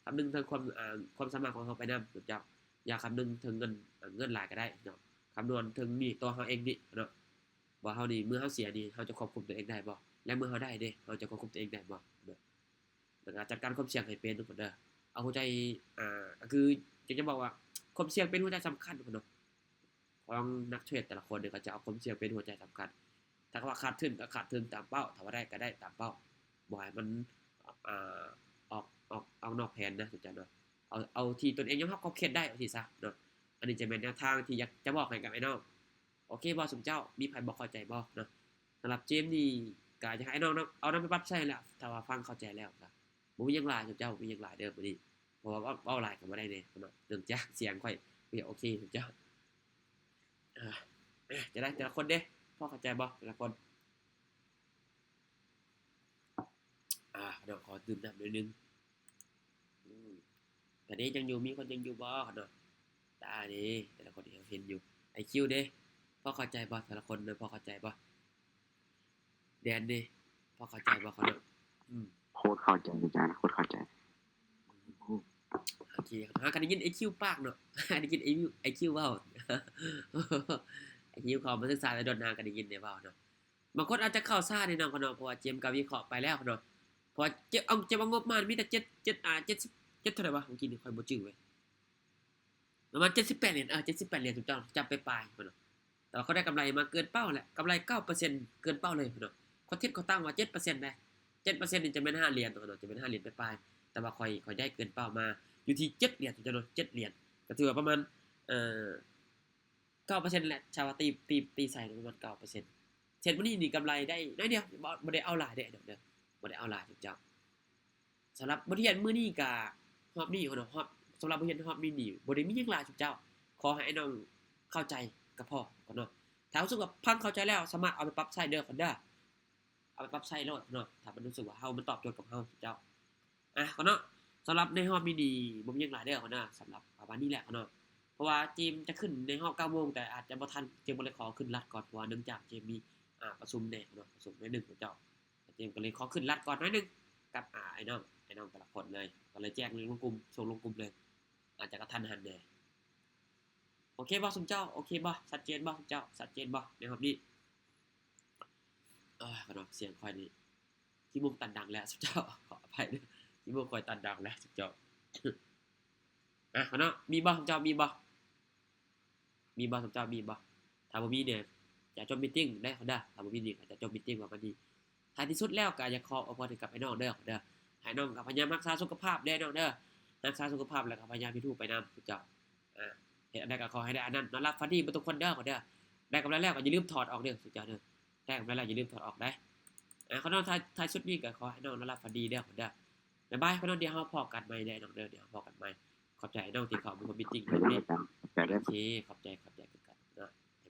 ຄຳນຶງເຖິງຄວາມ ອາ ຄວາມສາມາດຂອງເຮົາໄປນຳ ເຈົ້າ. ຢ່າຄຳນຶງເຖິງເງິນ ເງິນຫຼາຍກໍໄດ້ເນາະ, ຄຳນວນເຖິງນີ້ ຕົວເຮົາເອງນີ້ເນາະ, ວ່າເຮົານີ້ ເມື່ອເຮົາເສຍນີ້ ເຮົາຈະຄວບຄຸມຕົວເອງໄດ້ບໍ່ ແລະ ເມື່ອເຮົາໄດ້ເດ້ ເຮົາຈະຄວບຄຸມຕົວເອງໄດ້ບໍ່ເນາະ. ແລ້ວກໍຈັດການຄວາມສ່ຽງໃຫ້ເປັນເນາະ ເດີ. ເອົາຫົວໃຈ ອາ ກໍຄືຢາກຈະບອກວ່າຄວາມສ່ຽງເປັນຫົວໃຈສຳຄັນເນາະ. ຂອງນັກເທຣດແຕ່ລະຄົນນີ້ ເຂົາຈະເອົາຄວາມສ່ຽງເປັນຫົວໃຈສຳຄັນ. ຖ້າວ່າຂາດທຶນກໍຂາດທຶນຕາມເປົ້າ, ຖ້າວ່າໄດ້ກໍໄດ້ຕາມເປົ້າ, ບໍ່ໃຫ້ມັນ ອາ ອອກ ອອກ ອອກນອກແຜນນະ ເຈົ້າເນາະ. ເອົາ ເອົາທີ່ຕົນເອງຍອມຮັບຂອບເຂດໄດ້ ວ່າຊີ້ຊະເນາະ. ອັນນີ້ຈະແມ່ນແນວທາງທີ່ຢາກຈະບອກໃຫ້ກັບອ້າຍນ້ອງ. ໂອເຄບໍ່ ຊຸມເຈົ້າ? ມີໃຜບໍ່ເຂົ້າໃຈບໍ່ເນາະ? ສຳລັບເກມນີ້ກໍຢາກໃຫ້ອ້າຍນ້ອງນຳ ເອົານຳໄປປັບໃຊ້ແຫຼະ, ຖ້າວ່າຟັງເຂົ້າໃຈແລ້ວກໍບໍ່ມີຫຍັງຫຼາຍ ຊຸມເຈົ້າ, ບໍ່ມີຫຍັງຫຼາຍເດີມື້ນີ້. ເພາະວ່າເວົ້າ ເວົ້າຫຼາຍກໍບໍ່ໄດ້ເດ້ເນາະ, ເນື່ອງຈາກສຽງຂ້ອຍບໍ່ໂອເຄ ເຈົ້າ. ອາ ຈະໄດ້ແຕ່ລະຄົນເດ້ ພໍເຂົ້າໃຈບໍ່ແຕ່ລະຄົນ? ອາ ເນາະ, ຂໍດື່ມນ້ຳໜ້ອຍໜຶ່ງ. ອືມ ຕອນນີ້ຍັງຢູ່ ມີຄົນຍັງຢູ່ບໍ່ເນາະ? ຕາເດ້ ແຕ່ລະຄົນທີ່ເຮົາເຫັນຢູ່. ໄອຄິວເດ້ ພໍເຂົ້າໃຈບໍ່ແຕ່ລະຄົນເນາະ? ພໍເຂົ້າໃຈບໍ່? ແດນເດ້ ພໍເຂົ້າໃຈບໍ່ເນາະ? ອືມ ໂຄດເຂົ້າໃຈອາຈານ ໂຄດເຂົ້າໃຈ. ໂອເຄ ຫາກໍໄດ້ຍິນໄອຄິວປາກເນາະ, ໄດ້ຍິນໄອຄິວ ໄອຄິວເວົ້າ. ໄອຄິວເຂົ້າມາສຶກສາແຕ່ດົນ ຫາກໍໄດ້ຍິນໄດ້ເວົ້າເນາະ. ບາງຄົນອາດຈະເຂົ້າຊ້າແດ່ນ້ອງເນາະ, ເພາະວ່າເຈມກໍວິເຄາະໄປແລ້ວເນາະ. ເພາະວ່າເຈມ ເອົາ ເຈມເອົາງົບມາມີແຕ່ເຈັດ ເຈັດ ອາ ເຈັດສິບ ເຈັດເທົ່າໃດວະ? ເມື່ອກີ້ນີ້ຂ້ອຍບໍ່ຈື່ເວີຍ. ປະມານເຈັດສິບແປດຫຼຽນ ເອີ ເຈັດສິບແປດຫຼຽນ ຖືກຕ້ອງ ຈັບໄປປາຍພຸ້ນເນາະ. ແຕ່ວ່າເຂົາໄດ້ກຳໄລມາເກີນເປົ້າແຫຼະ, ກຳໄລເກົ້າເປີເຊັນ ເກີນເປົ້າເລີຍພຸ້ນເນາະ. ເຂົາທິດເຂົາຕັ້ງວ່າເຈັດເປີເຊັນເດ້, ເຈັດເປີເຊັນນີ້ຈະແມ່ນຫ້າຫຼຽນເນາະ, ຈະແມ່ນຫ້າຫຼຽນປາຍໆ, ແຕ່ວ່າຂ້ອຍ ຂ້ອຍໄດ້ເກີນເປົ້າມາຢູ່ທີ່ເຈັດຫຼຽນ ເຈົ້າເນາະ, ເຈັດຫຼຽນ ກໍຖືວ່າປະມານ ເອີ ເກົ້າເປີເຊັນແຫຼະ, ຖ້າວ່າຕີ ຕີ ຕີໃສ່ປະມານເກົ້າເປີເຊັນ. ເທຣດມື້ນີ້ນີ້ກຳໄລໄດ້ໜ້ອຍດຽວ, ບໍ່ ບໍ່ໄດ້ເອົາຫຼາຍເດ້ເດີ, ບໍ່ໄດ້ເອົາຫຼາຍເຈົ້າ. ສຳລັບບົດຮຽນມື້ນີ້ກະຮອບນີ້ເນາະ, ຮອບ ສຳລັບບົດຮຽນຮອບນີ້ນີ້ບໍ່ໄດ້ມີຫຍັງຫຼາຍເຈົ້າ, ຂໍໃຫ້ອ້າຍນ້ອງເຂົ້າໃຈກໍພໍເນາະ. ຖ້າຮູ້ສຶກວ່າຟັງເຂົ້າໃຈແລ້ວ ສາມາດເອົາໄປປັບໃຊ້ເດີເນາະ, ເອົາໄປປັບໃຊ້ໂລດເນາະ, ຖ້າມັນຮູ້ສຶກວ່າເຮົາ ມັນຕອບໂຈດກັບເຮົາເຈົ້າ. ອ່ະ ເນາະ, ສຳລັບໃນຮອບນີ້ນີ້ບໍ່ມີຫຍັງຫຼາຍເດີເນາະ, ສຳລັບປະມານນີ້ແຫຼະເນາະ. ເພາະວ່າເຈມຈະຂຶ້ນໃນຮອບເກົ້າໂມງ ແຕ່ອາດຈະບໍ່ທັນ, ເຈມກໍເລີຍຂໍຂຶ້ນລັດກ່ອນ ເພາະວ່າເນື່ອງຈາກເຈມມີ ອາ ປະຊຸມແດ່ເນາະ, ປະຊຸມໜ້ອຍໜຶ່ງເຈົ້າ. ເຈມກໍເລີຍຂໍຂຶ້ນລັດກ່ອນໜ້ອຍໜຶ່ງກັບ ອາ ອ້າຍນ້ອງ ອ້າຍນ້ອງແຕ່ລະຄົນເລີຍ, ກໍເລີຍແຈ້ງລົງກຸ່ມ ສົ່ງລົງກຸ່ມເລີຍ, ອາດຈະກະທັນຫັນແດ່. ໂອເຄບໍ່ຊຸມເຈົ້າ? ໂອເຄບໍ່? ຊັດເຈນບໍ່ຊຸມເຈົ້າ? ຊັດເຈນບໍ່ໃນຮອບນີ້? ເອີຍ ຂະໜອດສຽງຂ້ອຍນີ້ ຂີ້ມູກຕັນດັງແລ້ວຊຸມເຈົ້າ, ຂໍອະໄພເດີ ຂີ້ມູກຂ້ອຍຕັນດັງແລ້ວຊຸມເຈົ້າ. ອ່ະ ຂະໜອດ ມີບໍ່ຊຸມເຈົ້າ? ມີບໍ່? ມີບໍ່ ເຈົ້າມີບໍ່? ຖ້າບໍ່ມີນີ້ຈະຈົບມີຕິງເດີ ເດີ. ຖ້າບໍ່ມີນີ້ຈະຈົບມີຕິງປະມານນີ້. ທ້າຍທີ່ສຸດແລ້ວກໍຢາກຂໍອວຍພອນໃຫ້ກັບອ້າຍນ້ອງເດີ ເດີ. ໃຫ້ນ້ອງກໍພະຍາຍາມຮັກສາສຸຂະພາບເດີນ້ອງເດີ. ຮັກສາສຸຂະພາບ ແລ້ວກໍພະຍາຍາມເຮັດຮູ້ໄປນຳເຈົ້າ. ອາ ເຮັດອັນໃດກໍຂໍໃຫ້ໄດ້ອັນນັ້ນ ນອນຫຼັບຝັນດີເບິດທຸກຄົນເດີ ເດີ. ໄດ້ກຳໄລແລ້ວກໍຢ່າລືມຖອດອອກເດີເຈົ້າເດີ. ໄດ້ກຳໄລແລ້ວຢ່າລືມຖອດອອກໄດ໋. ອາ ຂໍນອນ ທ້າຍ ທ້າຍສຸດນີ້ກໍຂໍໃຫ້ນ້ອງນອນຫຼັບຝັນດີເດີ ເດີ. ບາຍບາຍ ຂອນອນ ດຽວເຮົາພໍ້ກັນໃໝ່ເດີນ້ອງເດີ ດຽວເຮົາພໍ້ກັນໃໝ່. ຂອບໃຈນ້ອງທີ່ເຂົ້າມາຮ່ວມມີຕິງໃນມື້ນີ້. ໂອເຄ ຂອບໃຈ ຂອບໃຈ.